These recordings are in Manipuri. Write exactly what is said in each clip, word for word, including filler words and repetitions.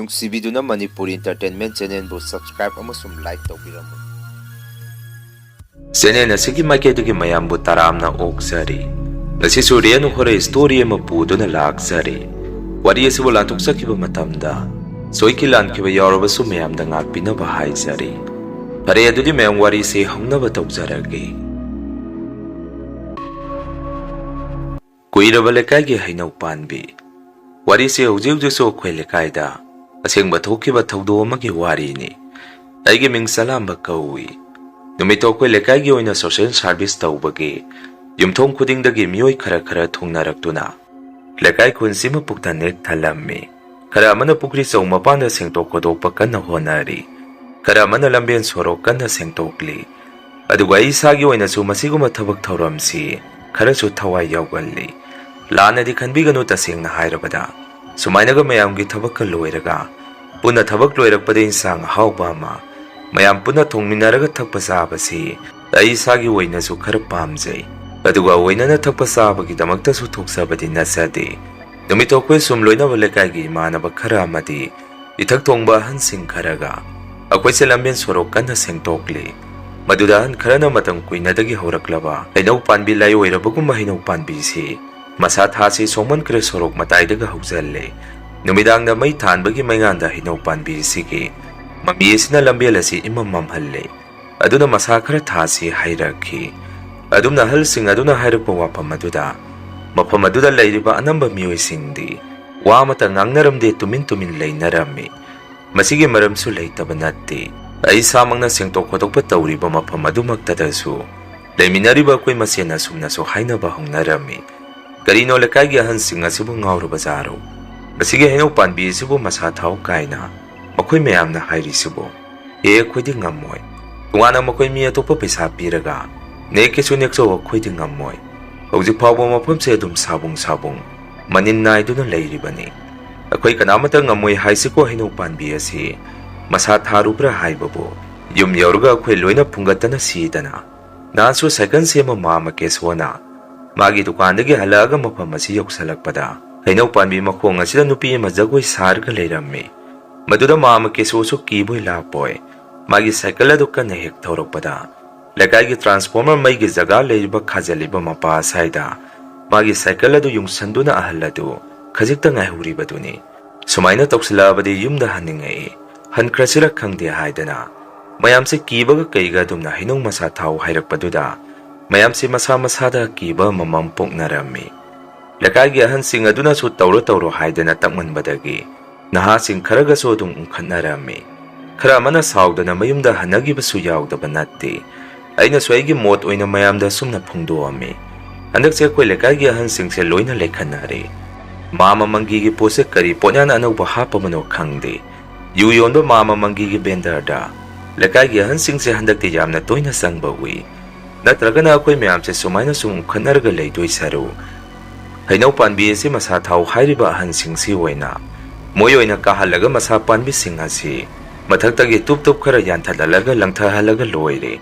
ꯅꯨꯡꯁꯤꯕꯤꯗꯨꯅ ꯃꯅꯤꯄꯨꯔ Entertainment Channelꯕꯨ subscribe ꯑꯃꯁꯨꯡ like ꯇꯧꯕꯤꯔꯝꯃꯨ꯫ Channel ꯑꯁꯤꯒꯤ ꯃꯥꯏꯀꯩꯗꯒꯤ ꯃꯌꯥꯝꯕꯨ ꯇꯔꯥꯝꯅ ꯑꯣꯛꯆꯔꯤ꯫ ꯉꯁꯤꯁꯨ Real Horror Story ꯑꯃ ꯄꯨꯗꯨꯅ ꯂꯥꯛꯆꯔꯤ꯫ ꯋꯥꯔꯤ ꯑꯁꯤꯕꯨ ꯂꯥꯟꯊꯣꯛꯆꯈꯤꯕ ꯃꯇꯝꯗ ꯁꯣꯏꯈꯤ ꯂꯥꯟꯈꯤꯕ ꯌꯥꯎꯔꯕꯁꯨ ꯃꯌꯥꯝꯗ ꯉꯥꯛꯄꯤꯅꯕ ꯍꯥꯏꯖꯔꯤ꯫ ꯐꯔꯦ, ꯑꯗꯨꯗꯤ ꯃꯌꯥꯝ ꯋꯥꯔꯤꯁꯤ ꯍꯧꯅꯕ ꯇꯧꯖꯔꯒꯦ꯫ ꯀꯨꯏꯔꯕ ꯂꯩꯀꯥꯏꯒꯤ ꯍꯩꯅꯧ ꯄꯥꯟꯕꯤ꯫ ꯋꯥꯔꯤꯁꯤ ꯍꯧꯖꯤꯛ ꯍꯧꯖꯤꯛꯁꯨ ꯑꯩꯈꯣꯏ ꯂꯩꯀꯥꯏꯗ ꯑꯁꯦꯡꯕ ꯊꯣꯛꯈꯤꯕ ꯊꯧꯗꯣꯛ ꯑꯃꯒꯤ ꯋꯥꯔꯤꯅꯤ꯫ ꯑꯩꯒꯤ ꯃꯤꯡ ꯆꯂꯥꯝꯕ ꯀꯧꯏ꯫ ꯅꯨꯃꯤꯠꯇꯣ ꯑꯩꯈꯣꯏ ꯂꯩꯀꯥꯏꯒꯤ ꯑꯣꯏꯅ social service ꯇꯧꯕꯒꯤ ꯌꯨꯝꯊꯣꯡ ꯈꯨꯗꯤꯡꯗꯒꯤ ꯃꯤꯑꯣꯏ ꯈꯔ ꯈꯔ ꯊꯨꯡꯅꯔꯛꯇꯨꯅ ꯂꯩꯀꯥꯏ ꯈꯨꯟꯁꯤꯃ ꯄꯨꯛ ꯊꯟꯅ ꯍꯦꯛ ꯊꯜꯂꯝꯃꯤ꯫ ꯈꯔ ꯑꯃꯅ ꯄꯨꯈ꯭ꯔꯤ ꯆꯧ ꯃꯄꯥꯟꯗ ꯁꯦꯡꯗꯣꯛ ꯈꯣꯠꯇꯣꯛꯄ ꯀꯟꯅ ꯍꯣꯠꯅꯔꯤ꯫ ꯈꯔ ꯑꯃꯅ ꯂꯝꯕꯦꯟ ꯁꯣꯔꯣꯛ ꯀꯟꯅ ꯁꯦꯡꯗꯣꯛꯂꯤ꯫ ꯑꯗꯨꯒ ꯑꯩ ꯏꯁꯥꯒꯤ ꯑꯣꯏꯅꯁꯨ ꯃꯁꯤꯒꯨꯝꯕ ꯊꯕꯛ ꯊꯧꯔꯝꯁꯤ ꯈꯔꯁꯨ ꯊꯋꯥꯏ ꯌꯥꯎꯒꯜꯂꯤ꯫ ꯂꯥꯟꯅꯗꯤ ꯈꯟꯕꯤꯒꯅꯨ, ꯇꯁꯦꯡꯅ ꯍꯥꯏꯔꯕꯗ ꯁꯨꯃꯥꯏꯅꯒ ꯃꯌꯥꯝꯒꯤ ꯊꯕꯛꯀ ꯂꯣꯏꯔꯒ ꯄꯨꯟꯅ ꯊꯕꯛ ꯂꯣꯏꯔꯛꯄꯗ ꯏꯟꯁꯥꯡ ꯑꯍꯥꯎꯕ ꯑꯃ ꯃꯌꯥꯝ ꯄꯨꯟꯅ ꯊꯣꯡꯃꯤꯟꯅꯔꯒ ꯊꯛꯄ ꯆꯥꯕꯁꯤ ꯑꯩ ꯏꯁꯥꯒꯤ ꯑꯣꯏꯅꯁꯨ ꯈꯔ ꯄꯥꯝꯖꯩ꯫ ꯑꯗꯨꯒ ꯑꯣꯏꯅꯅ ꯊꯛꯄ ꯆꯥꯕꯒꯤꯗꯃꯛꯇꯁꯨ ꯊꯣꯛꯆꯕꯗꯤ ꯅꯠꯆꯗꯦ꯫ ꯅꯨꯃꯤꯠꯇꯣ ꯑꯩꯈꯣꯏ ꯁꯨꯝ ꯂꯣꯏꯅꯕ ꯂꯩꯀꯥꯏꯒꯤ ꯏꯃꯥꯟꯅꯕ ꯈꯔ ꯑꯃꯗꯤ ꯏꯊꯛ ꯊꯣꯡꯕ ꯑꯍꯟꯁꯤꯡ ꯈꯔꯒ ꯑꯩꯈꯣꯏꯁꯦ ꯂꯝꯕꯦꯟ ꯁꯣꯔꯣꯛ ꯀꯟꯅ ꯁꯦꯡꯗꯣꯛꯂꯤ꯫ ꯃꯗꯨꯗ ꯑꯍꯟ ꯈꯔꯅ ꯃꯇꯝ ꯀꯨꯏꯅꯗꯒꯤ ꯍꯧꯔꯛꯂꯕ ꯍꯩꯅꯧ ꯄꯥꯟꯕꯤ ꯂꯥꯏ ꯑꯣꯏꯔꯕꯒꯨꯝꯕ ꯍꯩꯅꯧ ꯄꯥꯟꯕꯤꯁꯤ ꯃꯁꯥ ꯊꯥꯁꯤ ꯁꯣꯡꯃꯟꯈ꯭ꯔꯦ, ꯁꯣꯔꯣꯛ ꯃꯇꯥꯏꯗꯒ ꯍꯧꯖꯤꯜꯂꯦ꯫ ꯅꯨꯃꯤꯗꯥꯡꯗ ꯃꯩ ꯊꯥꯟꯕꯒꯤ ꯃꯩꯉꯥꯟꯗ ꯍꯩꯅꯧ ꯄꯥꯟꯕꯤ ꯑꯁꯤꯒꯤ ꯃꯃꯤ ꯑꯁꯤꯅ ꯂꯝꯕꯦꯜ ꯑꯁꯤ ꯏꯃꯝ ꯃꯝꯍꯜꯂꯦ꯫ ꯑꯗꯨꯅ ꯃꯁꯥ ꯈꯔ ꯊꯥꯁꯤ ꯍꯥꯏꯔꯛꯈꯤ꯫ ꯑꯗꯨꯝꯅ ꯑꯍꯜꯁꯤꯡ ꯑꯗꯨꯅ ꯍꯥꯏꯔꯛꯄ ꯋꯥꯐꯝ ꯑꯗꯨꯗ ꯃꯐꯝ ꯑꯗꯨꯗ ꯂꯩꯔꯤꯕ ꯑꯅꯝꯕ ꯃꯤꯑꯣꯏꯁꯤꯡꯗꯤ ꯋꯥ ꯑꯃꯠꯇ ꯉꯥꯡꯅꯔꯝꯗꯦ, ꯇꯨꯃꯤꯟ ꯇꯨꯃꯤꯟ ꯂꯩꯅꯔꯝꯃꯤ꯫ ꯃꯁꯤꯒꯤ ꯃꯔꯝꯁꯨ ꯂꯩꯇꯕ ꯅꯠꯇꯦ꯫ ꯑꯩ ꯏꯁꯥꯃꯛꯅ ꯁꯦꯡꯗꯣꯛ ꯈꯣꯠꯇꯣꯛꯄ ꯇꯧꯔꯤꯕ ꯃꯐꯝ ꯑꯗꯨꯃꯛꯇꯗꯁꯨ ꯂꯩꯃꯤꯟꯅꯔꯤꯕ ꯑꯩꯈꯣꯏ ꯃꯁꯦꯟ ꯑꯁꯨꯝꯅꯁꯨ ꯍꯥꯏꯅꯕ ꯍꯧꯅꯔꯝꯃꯤ, "ꯀꯔꯤꯅꯣ ꯂꯩꯀꯥꯏꯒꯤ ꯑꯍꯟꯁꯤꯡ ꯑꯁꯤꯕꯨ ꯉꯥꯎꯔꯕ ꯖꯥꯔꯣ? ꯃꯁꯤꯒꯤ ꯍꯩꯅꯧ ꯄꯥꯟꯕꯤ ꯑꯁꯤꯕꯨ ꯃꯁꯥ ꯊꯥꯎ ꯀꯥꯏꯅ ꯃꯈꯣꯏ ꯃꯌꯥꯝꯅ ꯍꯥꯏꯔꯤꯁꯤꯕꯨ?" "ꯑꯦ, ꯑꯩꯈꯣꯏꯗꯤ ꯉꯝꯃꯣꯏ꯫ ꯇꯣꯉꯥꯟꯅ ꯃꯈꯣꯏ ꯃꯤ ꯑꯇꯣꯞꯄ ꯄꯩꯁꯥ ꯄꯤꯔꯒ ꯅꯦꯛꯀꯦꯁꯨ ꯅꯦꯛꯆꯧ, ꯑꯩꯈꯣꯏꯗꯤ ꯉꯝꯃꯣꯏ꯫ ꯍꯧꯖꯤꯛ ꯐꯥꯎꯕ ꯃꯐꯝꯁꯦ ꯑꯗꯨꯝ ꯁꯥꯕꯨꯡ ꯁꯥꯕꯨꯡ ꯃꯅꯤꯟ ꯅꯥꯏꯗꯨꯅ ꯂꯩꯔꯤꯕꯅꯤ꯫ ꯑꯩꯈꯣꯏ ꯀꯅꯥꯃꯠꯇ ꯉꯝꯃꯣꯏ ꯍꯥꯏꯁꯤꯀꯣ, ꯍꯩꯅꯧ ꯄꯥꯟꯕꯤ ꯑꯁꯤ ꯃꯁꯥ ꯊꯥꯔꯨꯕ꯭ꯔꯥ ꯍꯥꯏꯕꯕꯨ?" ꯌꯨꯝ ꯌꯧꯔꯒ ꯑꯩꯈꯣꯏ ꯂꯣꯏꯅ ꯐꯨꯡꯒꯠꯇꯅ ꯁꯤꯗꯅ, ꯅꯍꯥꯟꯁꯨ ꯁꯥꯏꯀꯜ ꯁꯦꯝꯕ ꯃꯥꯃ ꯀꯦꯁꯣꯅ ꯃꯥꯒꯤ ꯗꯨꯀꯥꯟꯗꯒꯤ ꯍꯜꯂꯛꯑꯒ ꯃꯐꯝ ꯑꯁꯤ ꯌꯧꯁꯜꯂꯛꯄꯗ ꯍꯩꯅꯧ ꯄꯥꯟꯕꯤ ꯃꯈꯣꯡ ꯑꯁꯤꯗ ꯅꯨꯄꯤ ꯑꯃ ꯖꯒꯣꯏ ꯁꯥꯔꯒ ꯂꯩꯔꯝꯃꯤ꯫ ꯃꯗꯨꯗ ꯃꯥꯃ ꯀꯦꯁꯣꯁꯨ ꯀꯤꯕꯣꯏ ꯂꯥꯛꯄꯣꯏ ꯃꯥꯒꯤ ꯁꯥꯏꯀꯜ ꯑꯗꯨ ꯀꯟꯅ ꯍꯦꯛ ꯊꯧꯔꯛꯄꯗ, ꯂꯩꯀꯥꯏꯒꯤ ꯇ꯭ꯔꯥꯟꯁꯐꯣꯔꯃꯔ ꯃꯩꯒꯤ ꯖꯒꯥ ꯂꯩꯔꯤꯕ ꯈꯥꯖꯤꯜꯂꯤꯕ ꯃꯄꯥ ꯑꯁ꯭ꯋꯥꯏꯗ ꯃꯥꯒꯤ ꯁꯥꯏꯀꯜ ꯑꯗꯨ ꯌꯨꯡꯁꯟꯗꯨꯅ ꯑꯍꯜ ꯑꯗꯨ ꯈꯖꯤꯛꯇ ꯉꯥꯏꯍꯧꯔꯤꯕꯗꯨꯅꯤ꯫ ꯁꯨꯃꯥꯏꯅ ꯇꯧꯁꯤꯜꯂꯛꯑꯕꯗꯤ ꯌꯨꯝꯗ ꯍꯟꯅꯤꯡꯉꯛꯏ, ꯍꯟꯈ꯭ꯔꯁꯤꯔ ꯈꯪꯗꯦ ꯍꯥꯏꯗꯅ ꯃꯌꯥꯝꯁꯦ ꯀꯤꯕꯒ ꯀꯩꯒ ꯑꯗꯨꯝꯅ ꯍꯩꯅꯧ ꯃꯁꯥ ꯊꯥꯎ ꯍꯥꯏꯔꯛꯄꯗꯨꯗ ꯃꯌꯥꯝꯁꯦ ꯃꯁꯥ ꯃꯁꯥꯗ ꯀꯤꯕ ꯑꯃꯃꯝ ꯄꯣꯛꯅꯔꯝꯃꯤ꯫ ꯂꯩꯀꯥꯏꯒꯤ ꯑꯍꯟꯁꯤꯡ ꯑꯗꯨꯅꯁꯨ ꯇꯧꯔꯣ ꯇꯧꯔꯣ ꯍꯥꯏꯗꯅ ꯇꯛꯃꯟꯕꯗꯒꯤ ꯅꯍꯥꯁꯤꯡ ꯈꯔꯒꯁꯨ ꯑꯗꯨꯝ ꯎꯪꯈꯠꯅꯔꯝꯃꯤ꯫ ꯈꯔ ꯑꯃꯅ ꯁꯥꯎꯗꯅ ꯃꯌꯨꯝꯗ ꯍꯟꯅꯈꯤꯕꯁꯨ ꯌꯥꯎꯗꯕ ꯅꯠꯇꯦ꯫ ꯑꯩꯅꯁꯨ ꯑꯩꯒꯤ ꯃꯣꯠ ꯑꯣꯏꯅ ꯃꯌꯥꯝꯗ ꯑꯁꯨꯝꯅ ꯐꯣꯡꯗꯣꯛꯑꯝꯃꯤ꯫ ꯍꯟꯗꯛꯁꯦ ꯑꯩꯈꯣꯏ ꯂꯩꯀꯥꯏꯒꯤ ꯑꯍꯟꯁꯤꯡꯁꯦ ꯂꯣꯏꯅ ꯂꯩꯈꯠꯅꯔꯦ꯫ ꯃꯥꯃ ꯃꯪꯒꯤꯒꯤ ꯄꯣꯠꯁꯦ ꯀꯔꯤ ꯄꯣꯠꯌꯥꯟ ꯑꯅꯧꯕ ꯍꯥꯞꯄꯕꯅꯣ ꯈꯪꯗꯦ꯫ ꯌꯨ ꯌꯣꯟꯕ ꯃꯥꯃ ꯃꯪꯒꯤꯒꯤ ꯕꯦꯟꯗꯔꯗ ꯂꯩꯀꯥꯏꯒꯤ ꯑꯍꯟꯁꯤꯡꯁꯦ ꯍꯟꯗꯛꯇꯤ ꯌꯥꯝꯅ ꯇꯣꯏꯅ ꯆꯪꯕ ꯎꯏ꯫ ꯅꯠꯇ꯭ꯔꯒꯅ ꯑꯩꯈꯣꯏ ꯃꯌꯥꯝꯁꯦ ꯁꯨꯃꯥꯏꯅ ꯁꯨꯝ ꯎꯪꯈꯠꯅꯔꯒ ꯂꯩꯗꯣꯏ ꯁꯔꯨꯛ, ꯍꯩꯅꯧ ꯄꯥꯟꯕꯤ ꯑꯁꯤ ꯃꯁꯥ ꯊꯥꯎ ꯍꯥꯏꯔꯤꯕ ꯑꯍꯟꯁꯤꯡꯁꯤ ꯑꯣꯏꯅ ꯃꯣꯏ ꯑꯣꯏꯅ ꯀꯥꯍꯜꯂꯒ ꯃꯁꯥ ꯄꯥꯟꯕꯤꯁꯤꯡ ꯑꯁꯤ ꯃꯊꯛꯇꯒꯤ ꯇꯨꯞ ꯇꯨꯞ ꯈꯔ ꯌꯥꯟꯊꯠꯍꯜꯂꯒ ꯂꯪꯊꯍꯜꯂꯒ ꯂꯣꯏꯔꯦ꯫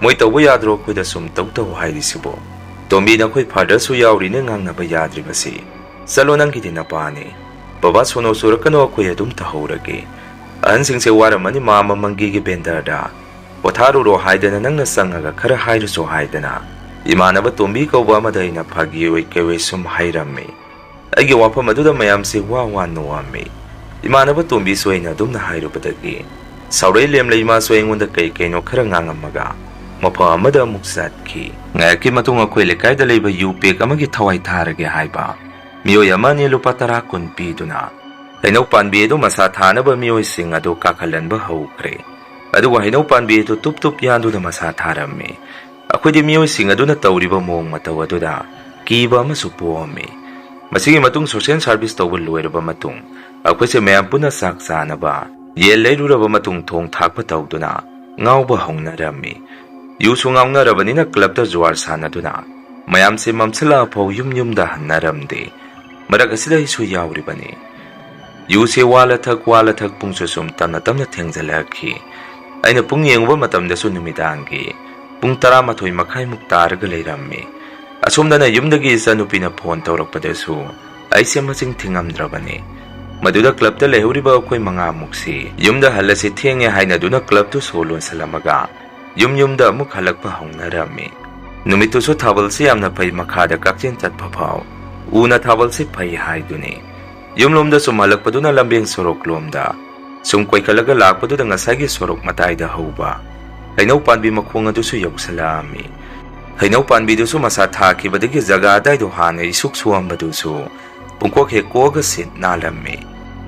ꯃꯣꯏ ꯇꯧꯕ ꯌꯥꯗ꯭ꯔꯣ ꯑꯩꯈꯣꯏꯗ ꯁꯨꯝ ꯇꯧ ꯇꯧ ꯍꯥꯏꯔꯤꯁꯤꯕꯣ? ꯇꯣꯝꯕꯤ, ꯅꯈꯣꯏ ꯐꯥꯗꯔꯁꯨ ꯌꯥꯎꯔꯤꯅꯦ ꯉꯥꯡꯅꯕ ꯌꯥꯗ꯭ꯔꯤꯕꯁꯤ꯫ ꯆꯠꯂꯣ, ꯅꯪꯒꯤꯗꯤ ꯅꯄꯥꯅꯤ꯫ ꯕꯕꯥ ꯁꯣꯅꯣ ꯆꯨꯔꯛꯀꯅꯣ, ꯑꯩꯈꯣꯏ ꯑꯗꯨꯝ ꯇꯧꯍꯧꯔꯒꯦ꯫ ꯑꯍꯟꯁꯤꯡꯁꯦ ꯋꯥꯔꯝꯃꯅꯤ ꯃꯥꯃ ꯃꯪꯒꯤꯒꯤ ꯕꯦꯟꯗꯔꯗ꯫ ꯄꯣꯊꯥꯔꯨꯔꯣ ꯍꯥꯏꯗꯅ ꯅꯪꯅ ꯆꯪꯉꯒ ꯈꯔ ꯍꯥꯏꯔꯨꯆꯣ ꯍꯥꯏꯗꯅ ꯏꯃꯥꯟꯅꯕ ꯇꯣꯝꯕꯤ ꯀꯧꯕ ꯑꯃꯗ ꯑꯩꯅ ꯐꯥꯒꯤ ꯑꯣꯏ ꯀꯩ ꯑꯣꯏ ꯁꯨꯝ ꯍꯥꯏꯔꯝꯃꯤ꯫ ꯑꯩꯒꯤ ꯋꯥꯐꯝ ꯑꯗꯨꯗ ꯃꯌꯥꯝꯁꯦ ꯋꯥ ꯋꯥ ꯅꯣꯛꯑꯝꯃꯤ꯫ ꯏꯃꯥꯟꯅꯕ ꯇꯣꯝꯕꯤꯁꯨ ꯑꯩꯅ ꯑꯗꯨꯝꯅ ꯍꯥꯏꯔꯨꯕꯗꯒꯤ ꯁꯥꯎꯔꯩ ꯂꯦꯝꯂꯩ ꯃꯥꯁꯨ ꯑꯩꯉꯣꯟꯗ ꯀꯩ ꯀꯩꯅꯣ ꯈꯔ ꯉꯥꯡꯉꯝꯃꯒ ꯃꯐꯝ ꯑꯃꯗ ꯑꯃꯨꯛ ꯆꯠꯈꯤ꯫ ꯉꯥꯏꯍꯥꯛꯀꯤ ꯃꯇꯨꯡ ꯑꯩꯈꯣꯏ ꯂꯩꯀꯥꯏꯗ ꯂꯩꯕ ꯌꯨ ꯄꯦꯛ ꯑꯃꯒꯤ ꯊꯋꯥꯏ ꯊꯥꯔꯒꯦ ꯍꯥꯏꯕ ꯃꯤꯑꯣꯏ ꯑꯃ ꯑꯅꯤ ꯂꯨꯄꯥ ꯇꯔꯥ ꯀꯨꯟ ꯄꯤꯗꯨꯅ ꯍꯩꯅꯧ ꯄꯥꯟꯕꯤ ꯑꯗꯨ ꯃꯁꯥ ꯊꯥꯅꯕ ꯃꯤꯑꯣꯏꯁꯤꯡ ꯑꯗꯨ ꯀꯥꯈꯠꯍꯟꯕ ꯍꯧꯈ꯭ꯔꯦ꯫ ꯑꯗꯨꯒ ꯍꯩꯅꯧ ꯄꯥꯟꯕꯤ ꯑꯗꯨ ꯇꯨꯞ ꯇꯨꯞ ꯌꯥꯟꯗꯨꯅ ꯃꯁꯥ ꯊꯥꯔꯝꯃꯤ꯫ ꯑꯩꯈꯣꯏꯗꯤ ꯃꯤꯑꯣꯏꯁꯤꯡ ꯑꯗꯨꯅ ꯇꯧꯔꯤꯕ ꯃꯑꯣꯡ ꯃꯇꯧ ꯑꯗꯨꯗ ꯀꯤꯕ ꯑꯃꯁꯨ ꯄꯣꯛꯑꯝꯃꯤ꯫ ꯃꯁꯤꯒꯤ ꯃꯇꯨꯡ ꯁꯣꯁꯦꯜ ꯁꯥꯔꯚꯤꯁ ꯇꯧꯕ ꯂꯣꯏꯔꯕ ꯃꯇꯨꯡ ꯑꯩꯈꯣꯏꯁꯦ ꯃꯌꯥꯝ ꯄꯨꯟꯅ ꯆꯥꯛ ꯆꯥꯅꯕ ꯌꯦꯟ ꯂꯩꯔꯨꯔꯕ ꯃꯇꯨꯡ ꯊꯣꯡ ꯊꯥꯛꯄ ꯇꯧꯗꯨꯅ ꯉꯥꯎꯕ ꯍꯧꯅꯔꯝꯃꯤ꯫ ꯌꯨꯁꯨ ꯉꯥꯎꯅꯔꯕꯅꯤꯅ ꯀ꯭ꯂꯕꯇ ꯖꯨꯋꯥꯔ ꯁꯥꯟꯅꯗꯨꯅ ꯃꯌꯥꯝꯁꯦ ꯃꯝꯁꯤꯜꯂꯛꯑ ꯐꯥꯎ ꯌꯨꯝ ꯌꯨꯝꯗ ꯍꯟꯅꯔꯝꯗꯦ꯫ ꯃꯔꯛ ꯑꯁꯤꯗ ꯑꯩꯁꯨ ꯌꯥꯎꯔꯤꯕꯅꯤ꯫ ꯌꯨꯁꯦ ꯋꯥꯠꯂ ꯊꯛ ꯋꯥꯠꯂ ꯊꯛ ꯄꯨꯡꯁꯨ ꯁꯨꯝ ꯇꯞꯅ ꯇꯞꯅ ꯊꯦꯡꯖꯤꯜꯂꯛꯈꯤ꯫ ꯑꯩꯅ ꯄꯨꯡ ꯌꯦꯡꯉꯨꯕ ꯃꯇꯝꯗꯁꯨ ꯅꯨꯃꯤꯗꯥꯡꯒꯤ ꯄꯨꯡ ꯇꯔꯥꯃꯥꯊꯣꯏ ꯃꯈꯥꯏꯃꯨꯛ ꯇꯥꯔꯒ ꯂꯩꯔꯝꯃꯤ꯫ ꯑꯁꯣꯝꯗꯅ ꯌꯨꯝꯗꯒꯤ ꯏꯆꯥꯅꯨꯄꯤꯅ ꯐꯣꯟ ꯇꯧꯔꯛꯄꯗꯁꯨ ꯑꯩꯁꯦ ꯃꯁꯤꯡ ꯊꯤꯉꯝꯗ꯭ꯔꯕꯅꯤ꯫ ꯃꯗꯨꯗ clubꯇ ꯂꯩꯍꯧꯔꯤꯕ ꯑꯩꯈꯣꯏ ꯃꯉꯥꯃꯨꯛꯁꯤ ꯌꯨꯝꯗ ꯍꯜꯂꯁꯤ, ꯊꯦꯡꯉꯦ ꯍꯥꯏꯅꯗꯨꯅ clubꯇꯨ ꯁꯣ ꯂꯣꯟꯁꯤꯜꯂꯝꯃꯒ ꯌꯨꯝ ꯌꯨꯝꯗ ꯑꯃꯨꯛ ꯍꯜꯂꯛꯄ ꯍꯧꯅꯔꯝꯃꯤ꯫ ꯅꯨꯃꯤꯠꯇꯨꯁꯨ ꯊꯥꯕꯜꯁꯤ ꯌꯥꯝꯅ ꯐꯩ, ꯃꯈꯥꯗ ꯀꯛꯆꯦꯡ ꯆꯠꯄ ꯐꯥꯎ ꯎꯅ ꯊꯥꯕꯜꯁꯤ ꯐꯩ ꯍꯥꯏꯗꯨꯅꯤ꯫ ꯌꯨꯝꯂꯣꯝꯗ ꯁꯨꯝ ꯍꯜꯂꯛꯄꯗꯨꯅ ꯂꯝꯕꯦꯟ ꯁꯣꯔꯣꯛꯂꯣꯝꯗ ꯁꯨꯝ ꯀꯣꯏꯈꯠꯂꯒ ꯂꯥꯛꯄꯗꯨꯗ ꯉꯁꯥꯏꯒꯤ ꯁꯣꯔꯣꯛ ꯃꯇꯥꯏꯗ ꯍꯧꯕ ꯍꯩꯅꯧ ꯄꯥꯝꯕꯤ ꯃꯈꯣꯡ ꯑꯗꯨꯁꯨ ꯌꯧꯁꯤꯜꯂꯛꯑꯝꯃꯤ꯫ ꯍꯩꯅꯧ ꯄꯥꯝꯕꯤꯗꯨꯁꯨ ꯃꯁꯥ ꯊꯥꯈꯤꯕꯗꯒꯤ ꯖꯒꯥ ꯑꯗꯥꯏꯗꯣ ꯍꯥꯟꯅ ꯏꯁꯨꯛ ꯁꯨꯑꯝꯕꯗꯨꯁꯨ ꯄꯨꯡꯀꯣꯛ ꯍꯦꯛ ꯀꯣꯛꯑꯒ ꯁꯤꯠ ꯅꯥꯜꯂꯝꯃꯤ꯫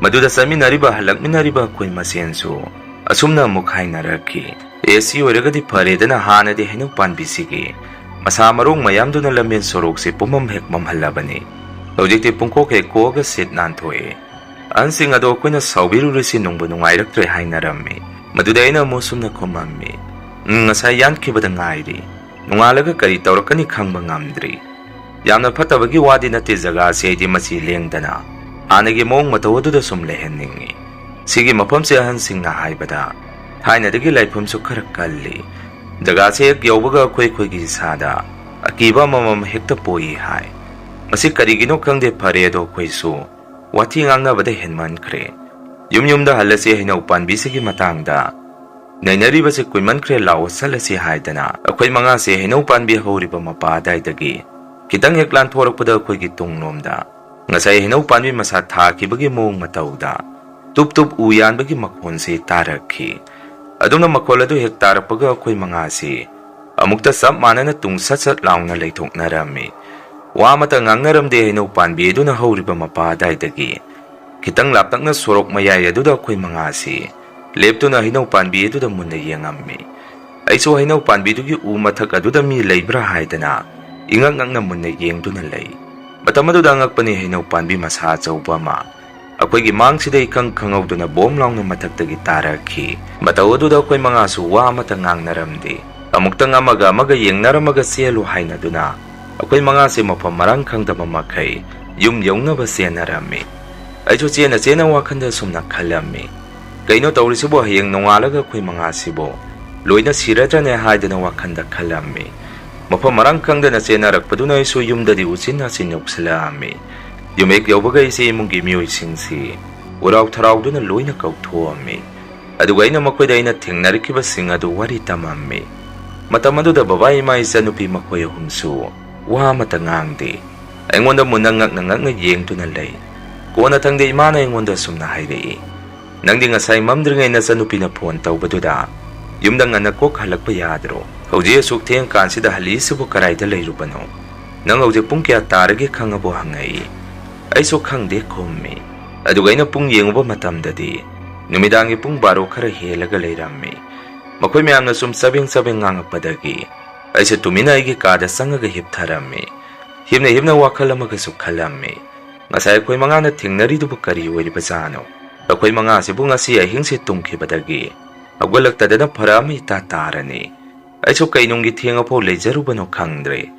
ꯃꯗꯨꯗ ꯆꯠꯃꯤꯟꯅꯔꯤꯕ, ꯍꯜꯂꯛꯃꯤꯟꯅꯔꯤꯕ ꯑꯩꯈꯣꯏ ꯃꯁꯦꯟꯁꯨ ꯑꯁꯨꯝꯅ ꯑꯃꯨꯛ ꯍꯥꯏꯅꯔꯛꯈꯤ, "ꯑꯦ, ꯁꯤ ꯑꯣꯏꯔꯒꯗꯤ ꯐꯔꯦꯗꯅ, ꯍꯥꯟꯅꯗꯤ ꯍꯩꯅꯧ ꯄꯥꯝꯕꯤꯁꯤꯒꯤ ꯃꯁꯥ ꯃꯔꯣꯡ ꯃꯌꯥꯝꯗꯨꯅ ꯂꯝꯕꯦꯟ ꯁꯣꯔꯣꯛꯁꯦ ꯄꯨꯝꯃꯝ ꯍꯦꯛ ꯃꯝꯍꯜꯂꯕꯅꯤ꯫ ꯍꯧꯖꯤꯛꯇꯤ ꯄꯨꯡꯀꯣꯛ ꯍꯦꯛ ꯀꯣꯛꯑꯒ ꯁꯤꯠ ꯅꯥꯟꯊꯣꯛꯑꯦ꯫ ꯑꯍꯟꯁꯤꯡ ꯑꯗꯣ ꯑꯩꯈꯣꯏꯅ ꯁꯥꯎꯕꯤꯔꯨꯔꯤꯁꯤ ꯅꯨꯡꯕꯨ ꯅꯨꯡꯉꯥꯏꯔꯛꯇ꯭ꯔꯦ" ꯍꯥꯏꯅꯔꯝꯃꯤ꯫ ꯃꯗꯨꯗ ꯑꯩꯅ ꯑꯃꯨꯛ ꯁꯨꯝꯅ ꯈꯨꯝꯃꯝꯃꯤ, "ꯎꯝ, ꯉꯁꯥꯏ ꯌꯥꯟꯈꯤꯕꯗ ꯉꯥꯏꯔꯤ꯫ ꯅꯣꯡꯉꯥꯜꯂꯒ ꯀꯔꯤ ꯇꯧꯔꯛꯀꯅꯤ ꯈꯪꯕ ꯉꯝꯗ꯭ꯔꯤ꯫ ꯌꯥꯝꯅ ꯐꯠꯇꯕꯒꯤ ꯋꯥꯗꯤ ꯅꯠꯇꯦ, ꯖꯒꯥꯁꯦ ꯑꯩꯗꯤ ꯃꯆꯤ ꯂꯦꯡꯗꯅ ꯍꯥꯟꯅꯒꯤ ꯃꯑꯣꯡ ꯃꯇꯧ ꯑꯗꯨꯗ ꯁꯨꯝ ꯂꯩꯍꯟꯅꯤꯡꯉꯤ꯫ ꯁꯤꯒꯤ ꯃꯐꯝꯁꯦ ꯑꯍꯟꯁꯤꯡꯅ ꯍꯥꯏꯕꯗ ꯊꯥꯏꯅꯗꯒꯤ ꯂꯥꯏꯐꯝꯁꯨ ꯈꯔ ꯀꯜꯂꯤ꯫ ꯖꯒꯥꯁꯦ ꯍꯦꯛ ꯌꯧꯕꯒ ꯑꯩꯈꯣꯏ ꯑꯩꯈꯣꯏꯒꯤ ꯏꯁꯥꯗ ꯑꯀꯤꯕ ꯑꯃꯃꯝ ꯍꯦꯛꯇ ꯄꯣꯛꯏ" ꯍꯥꯏ꯫ ꯃꯁꯤ ꯀꯔꯤꯒꯤꯅꯣ ꯈꯪꯗꯦ, ꯐꯔꯦ ꯑꯗꯣ ꯑꯩꯈꯣꯏꯁꯨ ꯋꯥꯊꯤ ꯉꯥꯡꯅꯕꯗ ꯍꯦꯟꯃꯟꯈ꯭ꯔꯦ꯫ ꯌꯨꯝ ꯌꯨꯝꯗ ꯍꯜꯂꯁꯤ, ꯍꯩꯅꯧ ꯄꯥꯝꯕꯤꯁꯤꯒꯤ ꯃꯇꯥꯡꯗ ꯅꯩꯅꯔꯤꯕꯁꯤ ꯀꯨꯏꯃꯟꯈ꯭ꯔꯦ, ꯂꯥꯛꯑꯣ ꯆꯠꯂꯁꯤ ꯍꯥꯏꯗꯅ ꯑꯩꯈꯣꯏ ꯃꯉꯥꯁꯦ ꯍꯩꯅꯧ ꯄꯥꯝꯕꯤ ꯍꯧꯔꯤꯕ ꯃꯄꯥ ꯑꯗꯥꯏꯗꯒꯤ ꯈꯤꯇꯪ ꯍꯦꯛ ꯂꯥꯟꯊꯣꯔꯛꯄꯗ ꯑꯩꯈꯣꯏꯒꯤ ꯇꯨꯡꯂꯣꯝꯗ ꯉꯁꯥꯏ ꯍꯩꯅꯧ ꯄꯥꯝꯕꯤ ꯃꯁꯥ ꯊꯥꯈꯤꯕꯒꯤ ꯃꯑꯣꯡ ꯃꯇꯧꯗ ꯇꯨꯞ ꯇꯨꯞ ꯎ ꯌꯥꯟꯕꯒꯤ ꯃꯈꯣꯟꯁꯤ ꯇꯥꯔꯛꯈꯤ꯫ ꯑꯗꯨꯝꯅ ꯃꯈꯣꯜ ꯑꯗꯨ ꯍꯦꯛ ꯇꯥꯔꯛꯄꯒ ꯑꯩꯈꯣꯏ ꯃꯉꯥꯁꯤ ꯑꯃꯨꯛꯇ ꯆꯞ ꯃꯥꯟꯅꯅ ꯇꯨꯡ ꯁꯠ ꯁꯠ ꯂꯥꯎꯅ ꯂꯩꯊꯣꯛꯅꯔꯝꯃꯤ꯫ ꯋꯥ ꯑꯃꯠꯇ ꯉꯥꯡꯅꯔꯝꯗꯦ꯫ ꯍꯩꯅꯧ ꯄꯥꯝꯕꯤ ꯑꯗꯨꯅ ꯍꯧꯔꯤꯕ ꯃꯄꯥ ꯑꯗꯥꯏꯗꯒꯤ ꯈꯤꯇꯪ ꯂꯥꯞꯇꯛꯅ ꯁꯣꯔꯣꯛ ꯃꯌꯥꯏ ꯑꯗꯨꯗ ꯑꯩꯈꯣꯏ ꯃꯉꯥꯁꯤ ꯂꯦꯞꯇꯨꯅ ꯍꯩꯅꯧ ꯄꯥꯝꯕꯤ ꯑꯗꯨꯗ ꯃꯨꯟꯅ ꯌꯦꯡꯉꯝꯃꯤ꯫ ꯑꯩꯁꯨ ꯍꯩꯅꯧ ꯄꯥꯝꯕꯤꯗꯨꯒꯤ ꯎ ꯃꯊꯛ ꯑꯗꯨꯗ ꯃꯤ ꯂꯩꯕ꯭ꯔꯥ ꯍꯥꯏꯗꯅ ꯏꯉꯛ ꯉꯛꯅ ꯃꯨꯟꯅ ꯌꯦꯡꯗꯨꯅ ꯂꯩ꯫ ꯃꯇꯝ ꯑꯗꯨꯗ ꯑꯉꯛꯄꯅꯤ, ꯍꯩꯅꯧ ꯄꯥꯝꯕꯤ ꯃꯁꯥ ꯑꯆꯧꯕ ꯑꯃ ꯑꯩꯈꯣꯏꯒꯤ ꯃꯥꯡꯁꯤꯗ ꯏꯈꯪ ꯈꯪꯍꯧꯗꯅ ꯕꯣꯝ ꯂꯥꯎꯅ ꯃꯊꯛꯇꯒꯤ ꯇꯥꯔꯛꯈꯤ꯫ ꯃꯇꯧ ꯑꯗꯨꯗ ꯑꯩꯈꯣꯏ ꯃꯉꯥꯁꯨ ꯋꯥ ꯑꯃꯠꯇ ꯉꯥꯡꯅꯔꯝꯗꯦ꯫ ꯑꯃꯨꯛꯇꯪ ꯑꯃꯒ ꯑꯃꯒ ꯌꯦꯡꯅꯔꯝꯃꯒ ꯆꯦꯜꯂꯨ ꯍꯥꯏꯅꯗꯨꯅ ꯑꯩꯈꯣꯏ ꯃꯉꯥꯁꯦ ꯃꯐꯝ ꯃꯔꯥꯡ ꯈꯪꯗꯕ ꯃꯈꯩ ꯌꯨꯝ ꯌꯧꯅꯕ ꯆꯦꯟꯅꯔꯝꯃꯤ꯫ ꯑꯩꯁꯨ ꯆꯦꯟꯅ ꯆꯦꯟꯅ ꯋꯥꯈꯜꯗ ꯁꯨꯝꯅ ꯈꯜꯂꯝꯃꯤ, "ꯀꯩꯅꯣ ꯇꯧꯔꯤꯁꯤꯕꯣ? ꯍꯌꯦꯡ ꯅꯣꯡꯉꯥꯜꯂꯒ ꯑꯩꯈꯣꯏ ꯃꯉꯥꯁꯤꯕꯨ ꯂꯣꯏꯅ ꯁꯤꯔꯗ꯭ꯔꯅꯦ?" ꯍꯥꯏꯗꯅ ꯋꯥꯈꯜꯗ ꯈꯜꯂꯝꯃꯤ꯫ ꯃꯐꯝ ꯃꯔꯥꯡ ꯈꯪꯗꯅ ꯆꯦꯟꯅꯔꯛꯄꯗꯨꯅ ꯑꯩꯁꯨ ꯌꯨꯝꯗꯗꯤ ꯎꯆꯤꯟ ꯅꯥꯆꯤꯟ ꯌꯧꯁꯤꯜꯂꯛꯑꯝꯃꯤ꯫ ꯌꯨꯝ ꯍꯦꯛ ꯌꯧꯕꯒ ꯑꯩꯁꯦ ꯏꯃꯨꯡꯒꯤ ꯃꯤꯑꯣꯏꯁꯤꯡꯁꯤ ꯎꯔꯥꯎ ꯊꯔꯥꯎꯗꯨꯅ ꯂꯣꯏꯅ ꯀꯧꯊꯣꯛꯑꯝꯃꯤ꯫ ꯑꯗꯨꯒ ꯑꯩꯅ ꯃꯈꯣꯏꯗ ꯑꯩꯅ ꯊꯦꯡꯅꯔꯛꯈꯤꯕꯁꯤꯡ ꯑꯗꯨ ꯋꯥꯔꯤ ꯇꯝꯃꯝꯃꯤ꯫ ꯃꯇꯝ ꯑꯗꯨꯗ ꯕꯕꯥ, ꯏꯃꯥ, ꯏꯆꯟꯅꯨꯄꯤ ꯃꯈꯣꯏ ꯑꯍꯨꯝꯁꯨ ꯋꯥ ꯑꯃꯠꯇ ꯉꯥꯡꯗꯦ꯫ ꯑꯩꯉꯣꯟꯗ ꯃꯨꯟꯅ ꯉꯛꯅ ꯉꯛꯅ ꯌꯦꯡꯗꯨꯅ ꯂꯩ꯫ ꯀꯣꯟꯅꯊꯪꯗ ꯏꯃꯥꯅ ꯑꯩꯉꯣꯟꯗ ꯑꯁꯨꯝꯅ ꯍꯥꯏꯔꯛꯏ, "ꯅꯪꯗꯤ ꯉꯁꯥꯏ ꯃꯝꯗ꯭ꯔꯤꯉꯩ ꯅꯆꯟꯅꯨꯄꯤꯅ ꯐꯣꯟ ꯇꯧꯕꯗꯨꯗ ꯌꯨꯝꯗ ꯉꯟꯅ ꯀꯣꯛ ꯍꯜꯂꯛꯄ ꯌꯥꯗ꯭ꯔꯣ? ꯍꯧꯖꯤꯛ ꯑꯁꯨꯛ ꯊꯦꯡ ꯀꯥꯟꯁꯤꯗ ꯍꯜꯂꯛꯏꯁꯤꯕꯨ ꯀꯗꯥꯏꯗ ꯂꯩꯔꯨꯕꯅꯣ? ꯅꯪ ꯍꯧꯖꯤꯛ ꯄꯨꯡ ꯀꯌꯥ ꯇꯥꯔꯒꯦ ꯈꯪꯉꯕꯣ?" ꯍꯪꯉꯛꯏ꯫ ꯑꯩꯁꯨ ꯈꯪꯗꯦ ꯈꯨꯝꯃꯤ꯫ ꯑꯗꯨꯒ ꯑꯩꯅ ꯄꯨꯡ ꯌꯦꯡꯉꯨꯕ ꯃꯇꯝꯗꯗꯤ ꯅꯨꯃꯤꯗꯥꯡꯒꯤ ꯄꯨꯡ ꯕꯥꯔꯣ ꯈꯔ ꯍꯦꯜꯂꯒ ꯂꯩꯔꯝꯃꯤ꯫ ꯃꯈꯣꯏ ꯃꯌꯥꯝꯅ ꯁꯨꯝ ꯆꯕꯦꯡ ꯆꯕꯦꯡ ꯉꯥꯡꯉꯛꯄꯗꯒꯤ ꯑꯩꯁꯨ ꯇꯨꯃꯤꯟꯅ ꯑꯩꯒꯤ ꯀꯥꯗ ꯆꯪꯉꯒ ꯍꯤꯞꯊꯔꯝꯃꯤ꯫ ꯍꯤꯞꯅ ꯍꯤꯞꯅ ꯋꯥꯈꯜ ꯑꯃꯒꯁꯨ ꯈꯜꯂꯝꯃꯤ꯫ ꯉꯁꯥꯏ ꯑꯩꯈꯣꯏ ꯃꯉꯥꯅ ꯊꯦꯡꯅꯔꯤꯗꯨꯕꯨ ꯀꯔꯤ ꯑꯣꯏꯔꯤꯕꯖꯥꯠꯅꯣ? ꯑꯩꯈꯣꯏ ꯃꯉꯥꯁꯤꯕꯨ ꯉꯁꯤ ꯑꯍꯤꯡꯁꯦ ꯇꯨꯝꯈꯤꯕꯗꯒꯤ ꯍꯧꯒꯠꯂꯛꯇꯗꯅ ꯐꯔꯛ ꯑꯃ ꯏꯇꯥ ꯇꯥꯔꯅꯤ꯫ ꯑꯩꯁꯨ ꯀꯩꯅꯨꯡꯒꯤ ꯊꯦꯡꯉꯐꯥꯎ ꯂꯩꯖꯔꯨꯕꯅꯣ ꯈꯪꯗ꯭ꯔꯦ꯫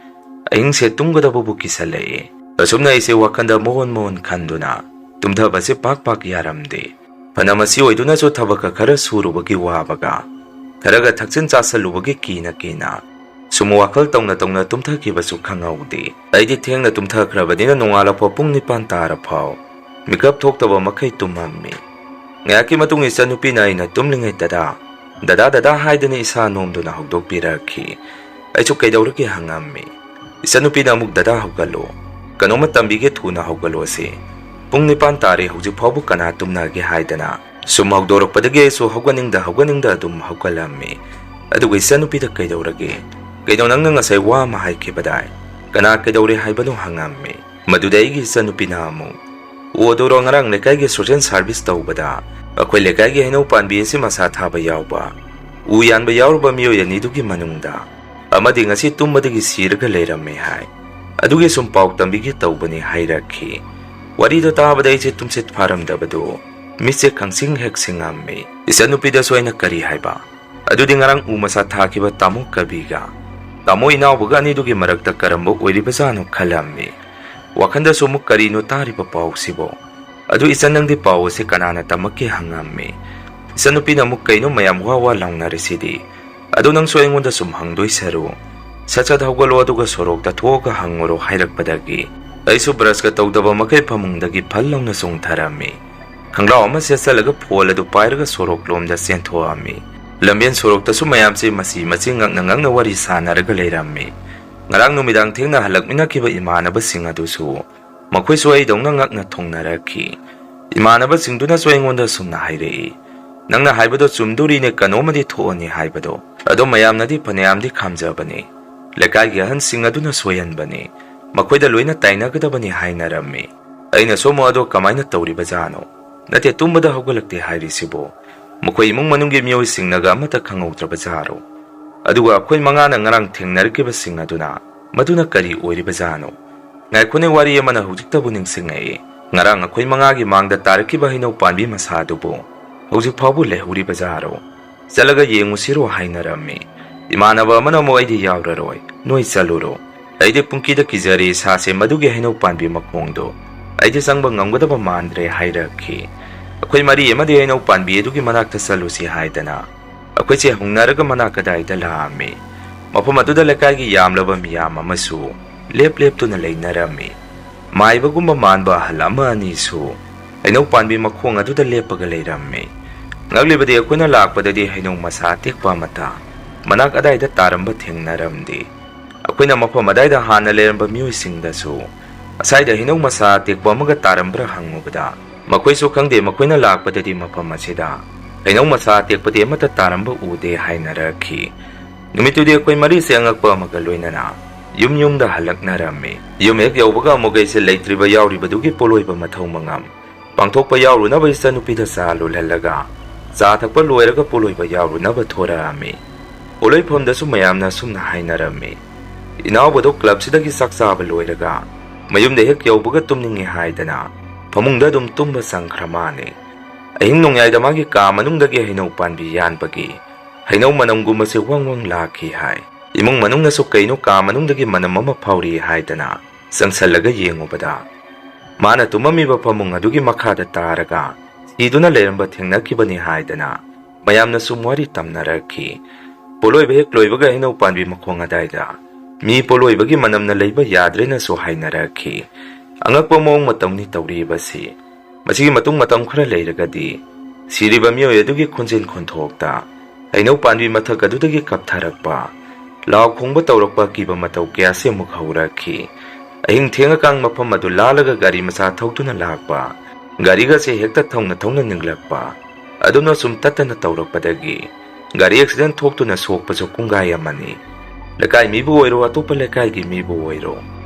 ꯑꯍꯤꯡꯁꯦ ꯇꯨꯝꯒꯗꯕꯕꯨ ꯀꯤꯁꯜꯂꯛꯑꯦ꯫ ꯑꯁꯨꯝꯅ ꯑꯩꯁꯦ ꯋꯥꯈꯟꯗ ꯃꯑꯣꯟ ꯃꯑꯣꯟ ꯈꯟꯗꯨꯅ ꯇꯨꯝꯊꯕꯁꯦ ꯄꯥꯛ ꯄꯥꯛ ꯌꯥꯔꯝꯗꯦ꯫ ꯐꯅ ꯃꯁꯤ ꯑꯣꯏꯗꯨꯅꯁꯨ ꯊꯕꯛꯀ ꯈꯔ ꯁꯨꯔꯨꯕꯒꯤ ꯋꯥꯕꯒ, ꯈꯔꯒ ꯊꯛꯆꯤꯟ ꯆꯥꯁꯜꯂꯨꯕꯒꯤ ꯀꯤꯅ ꯀꯤꯅ ꯁꯨꯝ ꯋꯥꯈꯜ ꯇꯧꯅ ꯇꯧꯅ ꯇꯨꯝꯊꯈꯤꯕꯁꯨ ꯈꯪꯍꯧꯗꯦ꯫ ꯑꯩꯗꯤ ꯊꯦꯡꯅ ꯇꯨꯝꯊꯈ꯭ꯔꯕꯅꯤꯅ ꯅꯣꯡꯉꯥꯜꯂꯛꯄ ꯄꯨꯡ ꯅꯤꯄꯥꯟ ꯇꯥꯔꯐꯥꯎ ꯃꯤꯀꯞ ꯊꯣꯛꯇꯕ ꯃꯈꯩ ꯇꯨꯝꯃꯝꯃꯤ꯫ ꯉꯥꯏꯍꯥꯛꯀꯤ ꯃꯇꯨꯡ ꯏꯆꯟꯅꯨꯄꯤꯅ ꯑꯩꯅ ꯇꯨꯝꯂꯤꯉꯩꯗꯗ "ꯗꯗꯥ, ꯗꯗꯥ" ꯍꯥꯏꯗꯨꯅ ꯏꯁꯥ ꯅꯣꯝꯗꯨꯅ ꯍꯧꯗꯣꯛꯄꯤꯔꯛꯈꯤ꯫ ꯑꯩꯁꯨ "ꯀꯩꯗꯧꯔꯒꯦ?" ꯍꯪꯉꯝꯃꯤ꯫ ꯏꯆꯟꯅꯨꯄꯤꯅ ꯑꯃꯨꯛ "ꯗꯗꯥ ꯍꯧꯒꯠꯂꯣ, ꯀꯩꯅꯣꯝꯃ ꯇꯝꯕꯤꯒꯦ, ꯊꯨꯅ ꯍꯧꯒꯠꯂꯣꯁꯦ꯫ ꯄꯨꯡ ꯅꯤꯄꯥꯟ ꯇꯥꯔꯦ, ꯍꯧꯖꯤꯛ ꯐꯥꯎꯕ ꯀꯅꯥ ꯇꯨꯝꯅꯒꯦ?" ꯍꯥꯏꯗꯅ ꯁꯨꯝ ꯍꯧꯗꯣꯔꯛꯄꯗꯒꯤ ꯑꯩꯁꯨ ꯍꯧꯒꯠꯅꯤꯡꯗ ꯍꯧꯒꯠꯅꯤꯡꯗ ꯑꯗꯨꯝ ꯍꯧꯒꯠꯂꯝꯃꯤ꯫ ꯑꯗꯨꯒ ꯏꯆꯟꯅꯨꯄꯤꯗ "ꯀꯩꯗꯧꯔꯒꯦ? ꯀꯩꯅꯣ ꯅꯪꯅ ꯉꯁꯥꯏ ꯋꯥ ꯑꯃ ꯍꯥꯏꯈꯤꯕꯗꯥꯏ? ꯀꯅꯥ ꯀꯩꯗꯧꯔꯦ ꯍꯥꯏꯕꯅꯣ?" ꯍꯪꯉꯝꯃꯤ꯫ ꯃꯗꯨꯗ ꯑꯩꯒꯤ ꯏꯆꯟꯅꯨꯄꯤꯅ ꯑꯃꯨꯛ, "ꯑꯣ, ꯑꯗꯨꯔꯣ, ꯉꯔꯥꯡ ꯂꯩꯀꯥꯏꯒꯤ social service ꯇꯧꯕꯗ ꯑꯩꯈꯣꯏ ꯂꯩꯀꯥꯏꯒꯤ ꯍꯩꯅꯧ ꯄꯥꯟꯕꯤ ꯑꯁꯤ ꯃꯁꯥ ꯊꯥꯕ ꯌꯥꯎꯕ, ꯎ ꯌꯥꯟꯕ ꯌꯥꯎꯔꯨꯕ ꯃꯤꯑꯣꯏ ꯑꯅꯤꯗꯨꯒꯤ ꯃꯅꯨꯡꯗ ꯑꯃꯗꯤ ꯉꯁꯤ ꯇꯨꯝꯕꯗꯒꯤ ꯁꯤꯔꯒ ꯂꯩꯔꯝꯃꯦ ꯍꯥꯏ꯫ ꯑꯗꯨꯒꯤ ꯁꯨꯝ ꯄꯥꯎ ꯇꯝꯕꯤꯒꯦ ꯇꯧꯕꯅꯤ" ꯍꯥꯏꯔꯛꯈꯤ꯫ ꯋꯥꯔꯤꯗꯣ ꯇꯥꯕꯗ ꯑꯩꯁꯦ ꯇꯨꯝꯁꯤꯠ ꯐꯥꯔꯝꯗꯕꯗꯨ ꯃꯤꯠꯁꯦ ꯈꯪꯁꯤꯡ ꯍꯦꯛ ꯁꯤꯡꯉꯝꯃꯤ꯫ ꯏꯆꯟꯅꯨꯄꯤꯗꯁꯨ ꯑꯩꯅ "ꯀꯔꯤ ꯍꯥꯏꯕ? ꯑꯗꯨꯗꯤ ꯉꯔꯥꯡ ꯎ ꯃꯁꯥ ꯊꯥꯈꯤꯕ ꯇꯥꯃꯣ ꯀꯕꯤꯒ ꯇꯥꯃꯣ ꯏꯅꯥꯎꯕꯒ ꯑꯅꯤꯗꯨꯒꯤ ꯃꯔꯛꯇ ꯀꯔꯝꯕ ꯑꯣꯏꯔꯤꯕꯖꯥꯠꯅꯣ?" ꯈꯜꯂꯝꯃꯤ꯫ ꯋꯥꯈꯟꯗꯁꯨ ꯑꯃꯨꯛ "ꯀꯔꯤꯅꯣ ꯇꯥꯔꯤꯕ ꯄꯥꯎꯁꯤꯕꯣ? ꯑꯗꯨ ꯏꯆꯟ, ꯅꯪꯗꯤ ꯄꯥꯎ ꯑꯁꯤ ꯀꯅꯥꯅ ꯇꯝꯃꯛꯀꯦ?" ꯍꯪꯉꯝꯃꯤ꯫ ꯏꯆꯟꯅꯨꯄꯤꯅ ꯑꯃꯨꯛ "ꯀꯩꯅꯣ ꯃꯌꯥꯝ ꯋꯥ ꯋꯥ ꯂꯥꯎꯅꯔꯤꯁꯤꯗꯤ? ꯑꯗꯨ ꯅꯪꯁꯨ ꯑꯩꯉꯣꯟꯗ ꯁꯨꯝ ꯍꯪꯗꯣꯏ ꯁꯔꯨ, ꯁꯠ ꯁꯠ ꯍꯧꯒꯠꯂꯣ, ꯑꯗꯨꯒ ꯁꯣꯔꯣꯛꯇ ꯊꯣꯛꯑꯒ ꯍꯪꯉꯨꯔꯣ" ꯍꯥꯏꯔꯛꯄꯗꯒꯤ ꯑꯩꯁꯨ ꯕ꯭ꯔꯁꯀ ꯇꯧꯗꯕ ꯃꯈꯩ ꯐꯃꯨꯡꯗꯒꯤ ꯐꯜ ꯂꯥꯎꯅ ꯆꯣꯡꯊꯔꯝꯃꯤ꯫ ꯈꯪꯒ꯭ꯔꯥꯎ ꯑꯃ ꯁꯦꯠꯆꯜꯂꯒ ꯐꯣꯜ ꯑꯗꯨ ꯄꯥꯏꯔꯒ ꯁꯣꯔꯣꯛꯂꯣꯝꯗ ꯆꯦꯟꯊꯣꯛꯑꯝꯃꯤ꯫ ꯂꯝꯕꯦꯟ ꯁꯣꯔꯣꯛꯇꯁꯨ ꯃꯌꯥꯝꯁꯦ ꯃꯆꯤ ꯃꯆꯤ ꯉꯛꯅ ꯉꯛꯅ ꯋꯥꯔꯤ ꯁꯥꯟꯅꯔꯒ ꯂꯩꯔꯝꯃꯤ꯫ ꯉꯔꯥꯡ ꯅꯨꯃꯤꯗꯥꯡ ꯊꯦꯡꯅ ꯍꯜꯂꯛꯃꯤꯟꯅꯈꯤꯕ ꯏꯃꯥꯟꯅꯕꯁꯤꯡ ꯑꯗꯨꯁꯨ ꯃꯈꯣꯏꯁꯨ ꯑꯩꯗꯧꯅ ꯉꯛꯅ ꯊꯣꯡꯅꯔꯛꯈꯤ꯫ ꯏꯃꯥꯟꯅꯕꯁꯤꯡꯗꯨꯅꯁꯨ ꯑꯩꯉꯣꯟꯗ ꯁꯨꯝꯅ ꯍꯥꯏꯔꯛꯏ, "ꯅꯪꯅ ꯍꯥꯏꯕꯗꯣ ꯆꯨꯝꯗꯣꯔꯤꯅꯦ, ꯀꯩꯅꯣꯝꯃꯗꯤ ꯊꯣꯛꯑꯅꯤ ꯍꯥꯏꯕꯗꯣ꯫ ꯑꯗꯣ ꯃꯌꯥꯝꯅꯗꯤ ꯐꯅꯌꯥꯝꯗꯤ ꯈꯥꯝꯖꯕꯅꯤ꯫ ꯂꯩꯀꯥꯏꯒꯤ ꯑꯍꯟꯁꯤꯡ ꯑꯗꯨꯅ ꯁꯣꯏꯍꯟꯕꯅꯤ꯫ ꯃꯈꯣꯏꯗ ꯂꯣꯏꯅ ꯇꯥꯏꯅꯒꯗꯕꯅꯤ" ꯍꯥꯏꯅꯔꯝꯃꯤ꯫ ꯑꯩꯅꯁꯨ ꯑꯃꯨꯛ, "ꯑꯗꯣ ꯀꯃꯥꯏꯅ ꯇꯧꯔꯤꯕꯖꯥꯠꯅꯣ? ꯅꯠꯇꯦ, ꯇꯨꯝꯕꯗ ꯍꯧꯒꯠꯂꯛꯇꯦ ꯍꯥꯏꯔꯤꯁꯤꯕꯨ? ꯃꯈꯣꯏ ꯏꯃꯨꯡ ꯃꯅꯨꯡꯒꯤ ꯃꯤꯑꯣꯏꯁꯤꯡꯅꯒ ꯑꯃꯠꯇ ꯈꯪꯍꯧꯗ꯭ꯔꯕꯖꯥꯔꯣ? ꯑꯗꯨꯒ ꯑꯩꯈꯣꯏ ꯃꯉꯥꯅ ꯉꯔꯥꯡ ꯊꯦꯡꯅꯔꯛꯈꯤꯕꯁꯤꯡ ꯑꯗꯨꯅ, ꯃꯗꯨꯅ ꯀꯔꯤ ꯑꯣꯏꯔꯤꯕꯖꯥꯠꯅꯣ? ꯉꯥꯏꯈꯣꯅꯦ, ꯋꯥꯔꯤ ꯑꯃꯅ ꯍꯧꯖꯤꯛꯇꯕꯨ ꯅꯤꯡꯁꯤꯡꯉꯛꯏ꯫ ꯉꯔꯥꯡ ꯑꯩꯈꯣꯏ ꯃꯉꯥꯒꯤ ꯃꯥꯡꯗ ꯇꯥꯔꯛꯈꯤꯕ ꯍꯩꯅꯧ ꯄꯥꯟꯕꯤ ꯃꯁꯥꯗꯨꯕꯨ ꯍꯧꯖꯤꯛ ꯐꯥꯎꯕ ꯂꯩꯍꯧꯔꯤꯕꯖꯥꯔꯣ? ꯆꯠꯂꯒ ꯌꯦꯡꯉꯨꯁꯤꯔꯣ?" ꯍꯥꯏꯅꯔꯝꯃꯤ꯫ ꯏꯃꯥꯟꯅꯕ ꯑꯃꯅ ꯑꯃꯨꯛ, "ꯑꯩꯗꯤ ꯌꯥꯎꯔꯔꯣꯏ, ꯅꯣꯏ ꯆꯠꯂꯨꯔꯣ꯫ ꯑꯩꯗꯤ ꯄꯨꯡꯀꯤꯗ ꯀꯤꯖꯔꯦ, ꯏꯁꯥꯁꯦ ꯃꯗꯨꯒꯤ ꯍꯩꯅꯧ ꯄꯥꯟꯕꯤ ꯃꯈꯣꯡꯗꯣ꯫ ꯑꯩꯗꯤ ꯆꯪꯕ ꯉꯝꯒꯗꯕ ꯃꯥꯟꯗ꯭ꯔꯦ" ꯍꯥꯏꯔꯛꯈꯤ꯫ ꯑꯩꯈꯣꯏ ꯃꯔꯤ ꯑꯃꯗꯤ ꯍꯩꯅꯧ ꯄꯥꯟꯕꯤ ꯑꯗꯨꯒꯤ ꯃꯅꯥꯛꯇ ꯆꯠꯂꯨꯁꯤ ꯍꯥꯏꯗꯅ ꯑꯩꯈꯣꯏꯁꯦ ꯍꯧꯅꯔꯒ ꯃꯅꯥꯛ ꯑꯗꯥꯏꯗ ꯂꯥꯛꯑꯝꯃꯤ꯫ ꯃꯐꯝ ꯑꯗꯨꯗ ꯂꯩꯀꯥꯏꯒꯤ ꯌꯥꯝꯂꯕ ꯃꯤꯌꯥꯝ ꯑꯃꯁꯨ ꯂꯦꯞ ꯂꯦꯞꯇꯨꯅ ꯂꯩꯅꯔꯝꯃꯤ꯫ ꯃꯥꯏꯕꯒꯨꯝꯕ ꯃꯥꯟꯕ ꯑꯍꯜ ꯑꯃ ꯑꯅꯤꯁꯨ ꯍꯩꯅꯧ ꯄꯥꯟꯕꯤ ꯃꯈꯣꯡ ꯑꯗꯨꯗ ꯂꯦꯞꯄꯒ ꯂꯩꯔꯝꯃꯤ꯫ ꯉꯛꯂꯤꯕꯗꯤ, ꯑꯩꯈꯣꯏꯅ ꯂꯥꯛꯄꯗꯗꯤ ꯍꯩꯅꯧ ꯃꯁꯥ ꯑꯇꯦꯛꯄ ꯑꯃꯠꯇ ꯃꯅꯥꯛ ꯑꯗꯥꯏꯗ ꯇꯥꯔꯝꯕ ꯊꯦꯡꯅꯔꯝꯗꯦ꯫ ꯑꯩꯈꯣꯏꯅ ꯃꯐꯝ ꯑꯗꯥꯏꯗ ꯍꯥꯟꯅ ꯂꯩꯔꯝꯕ ꯃꯤꯑꯣꯏꯁꯤꯡꯗꯁꯨ ꯑꯁꯥꯏꯗ ꯍꯩꯅꯧ ꯃꯁꯥ ꯑꯇꯦꯛꯄ ꯑꯃꯒ ꯇꯥꯔꯝꯕ꯭ꯔꯥ ꯍꯪꯉꯨꯕꯗ, ꯃꯈꯣꯏꯁꯨ ꯈꯪꯗꯦ, ꯃꯈꯣꯏꯅ ꯂꯥꯛꯄꯗꯗꯤ ꯃꯐꯝ ꯑꯁꯤꯗ ꯍꯩꯅꯧ ꯃꯁꯥ ꯑꯇꯦꯛꯄꯗꯤ ꯑꯃꯠꯇ ꯇꯥꯔꯝꯕ ꯎꯗꯦ ꯍꯥꯏꯅꯔꯛꯈꯤ꯫ ꯅꯨꯃꯤꯠꯇꯨꯗꯤ ꯑꯩꯈꯣꯏ ꯃꯔꯤꯁꯦ ꯑꯉꯛꯄ ꯑꯃꯒ ꯂꯣꯏꯅꯅ ꯌꯨꯝ ꯌꯨꯝꯗ ꯍꯜꯂꯛꯅꯔꯝꯃꯤ꯫ ꯌꯨꯝ ꯍꯦꯛ ꯌꯧꯕꯒ ꯑꯃꯨꯛ ꯑꯩꯁꯦ ꯂꯩꯇ꯭ꯔꯤꯕ ꯌꯥꯎꯔꯤꯕꯗꯨꯒꯤ ꯄꯣꯠꯂꯣꯏꯕ ꯃꯊꯧ ꯃꯉꯝ ꯄꯥꯡꯊꯣꯛꯄ ꯌꯥꯎꯔꯨꯅꯕ ꯏꯆꯟꯅꯨꯄꯤꯗ ꯆꯥ ꯂꯣꯜꯍꯜꯂꯒ, ꯆꯥ ꯊꯛꯄ ꯂꯣꯏꯔꯒ ꯄꯣꯠꯂꯣꯏꯕ ꯌꯥꯎꯔꯨꯅꯕ ꯊꯣꯔꯛꯑꯝꯃꯤ꯫ ꯄꯣꯠꯂꯣꯏꯐꯝꯗꯁꯨ ꯃꯌꯥꯝꯅ ꯑꯁꯨꯝꯅ ꯍꯥꯏꯅꯔꯝꯃꯤ, "ꯏꯅꯥꯎꯕꯗꯣ ꯀ꯭ꯂꯕꯁꯤꯗꯒꯤ ꯆꯥꯛ ꯆꯥꯕ ꯂꯣꯏꯔꯒ ꯃꯌꯨꯝꯗ ꯍꯦꯛ ꯌꯧꯕꯒ ꯇꯨꯝꯅꯤꯡꯉꯦ ꯍꯥꯏꯗꯅ ꯐꯃꯨꯡꯗ ꯑꯗꯨꯝ ꯇꯨꯝꯕ ꯆꯪꯈ꯭ꯔ ꯃꯥꯜꯂꯦ꯫ ꯑꯍꯤꯡ ꯅꯣꯡꯌꯥꯏꯗ ꯃꯥꯒꯤ ꯀꯥ ꯃꯅꯨꯡꯗꯒꯤ ꯍꯩꯅꯧ ꯄꯥꯟꯕꯤ ꯌꯥꯟꯕꯒꯤ ꯍꯩꯅꯧ ꯃꯅꯝꯒꯨꯝꯕꯁꯦ ꯋꯪ ꯋꯪ ꯂꯥꯛꯈꯤ" ꯍꯥꯏ꯫ ꯏꯃꯨꯡ ꯃꯅꯨꯡꯅꯁꯨ ꯀꯩꯅꯣ ꯀꯥ ꯃꯅꯨꯡꯗꯒꯤ ꯃꯅꯝ ꯑꯃ ꯐꯥꯎꯔꯤ ꯍꯥꯏꯗꯅ ꯆꯪꯁꯜꯂꯒ ꯌꯦꯡꯉꯨꯕꯗ, ꯃꯥꯅ ꯇꯨꯝꯃꯝꯃꯤꯕ ꯐꯃꯨꯡ ꯑꯗꯨꯒꯤ ꯃꯈꯥꯗ ꯇꯥꯔꯒ ꯁꯤꯗꯨꯅ ꯂꯩꯔꯝꯕ ꯊꯦꯡꯅꯈꯤꯕꯅꯤ ꯍꯥꯏꯗꯅ ꯃꯌꯥꯝꯅ ꯁꯨꯝ ꯋꯥꯔꯤ ꯇꯝꯅꯔꯛꯈꯤ꯫ ꯄꯣꯠꯂꯣꯏꯕ ꯍꯦꯛ ꯂꯣꯏꯕꯒ ꯍꯩꯅꯧ ꯄꯥꯟꯕꯤ ꯃꯈꯣꯡ ꯑꯗꯥꯏꯗ ꯃꯤ ꯄꯣꯠꯂꯣꯏꯕꯒꯤ ꯃꯅꯝꯅ ꯂꯩꯕ ꯌꯥꯗ꯭ꯔꯦꯅꯁꯨ ꯍꯥꯏꯅꯔꯛꯈꯤ꯫ ꯑꯉꯛꯄ ꯃꯑꯣꯡ ꯃꯇꯧꯅꯤ ꯇꯧꯔꯤꯕꯁꯤ꯫ ꯃꯁꯤꯒꯤ ꯃꯇꯨꯡ ꯃꯇꯝ ꯈꯔ ꯂꯩꯔꯒꯗꯤ ꯁꯤꯔꯤꯕ ꯃꯤꯑꯣꯏ ꯑꯗꯨꯒꯤ ꯈꯣꯟꯖꯦꯜ ꯈꯣꯟꯊꯣꯛꯇ ꯍꯩꯅꯧ ꯄꯥꯝꯕꯤ ꯃꯊꯛ ꯑꯗꯨꯗꯒꯤ ꯀꯞꯊꯔꯛꯄ, ꯂꯥꯎ ꯈꯣꯡꯕ ꯇꯧꯔꯛꯄ ꯑꯀꯤꯕ ꯃꯇꯧ ꯀꯌꯥꯁꯤ ꯑꯃꯨꯛ ꯍꯧꯔꯛꯈꯤ꯫ ꯑꯍꯤꯡ ꯊꯦꯡꯉꯀꯥꯟ ꯃꯐꯝ ꯑꯗꯨ ꯂꯥꯜꯂꯒ ꯒꯥꯔꯤ ꯃꯆꯥ ꯊꯧꯗꯨꯅ ꯂꯥꯛꯄ, ꯒꯥꯔꯤꯒꯁꯦ ꯍꯦꯛꯇ ꯊꯧꯅ ꯊꯧꯅ ꯅꯤꯛꯂꯛꯄ, ꯑꯗꯨꯝꯅ ꯁꯨꯝ ꯇꯠꯇꯅ ꯇꯧꯔꯛꯄꯗꯒꯤ ꯒꯥꯔꯤ ꯑꯦꯛꯁꯤꯗꯦꯟ ꯊꯣꯛꯇꯨꯅ ꯁꯣꯛꯄꯁꯨ ꯀꯨꯡꯒꯥꯏ ꯑꯃꯅꯤ꯫ ꯂꯩꯀꯥꯏ ꯃꯤꯕꯨ ꯑꯣꯏꯔꯣ, ꯑꯇꯣꯞꯄ ꯂꯩꯀꯥꯏꯒꯤ ꯃꯤꯕꯨ ꯑꯣꯏꯔꯣ,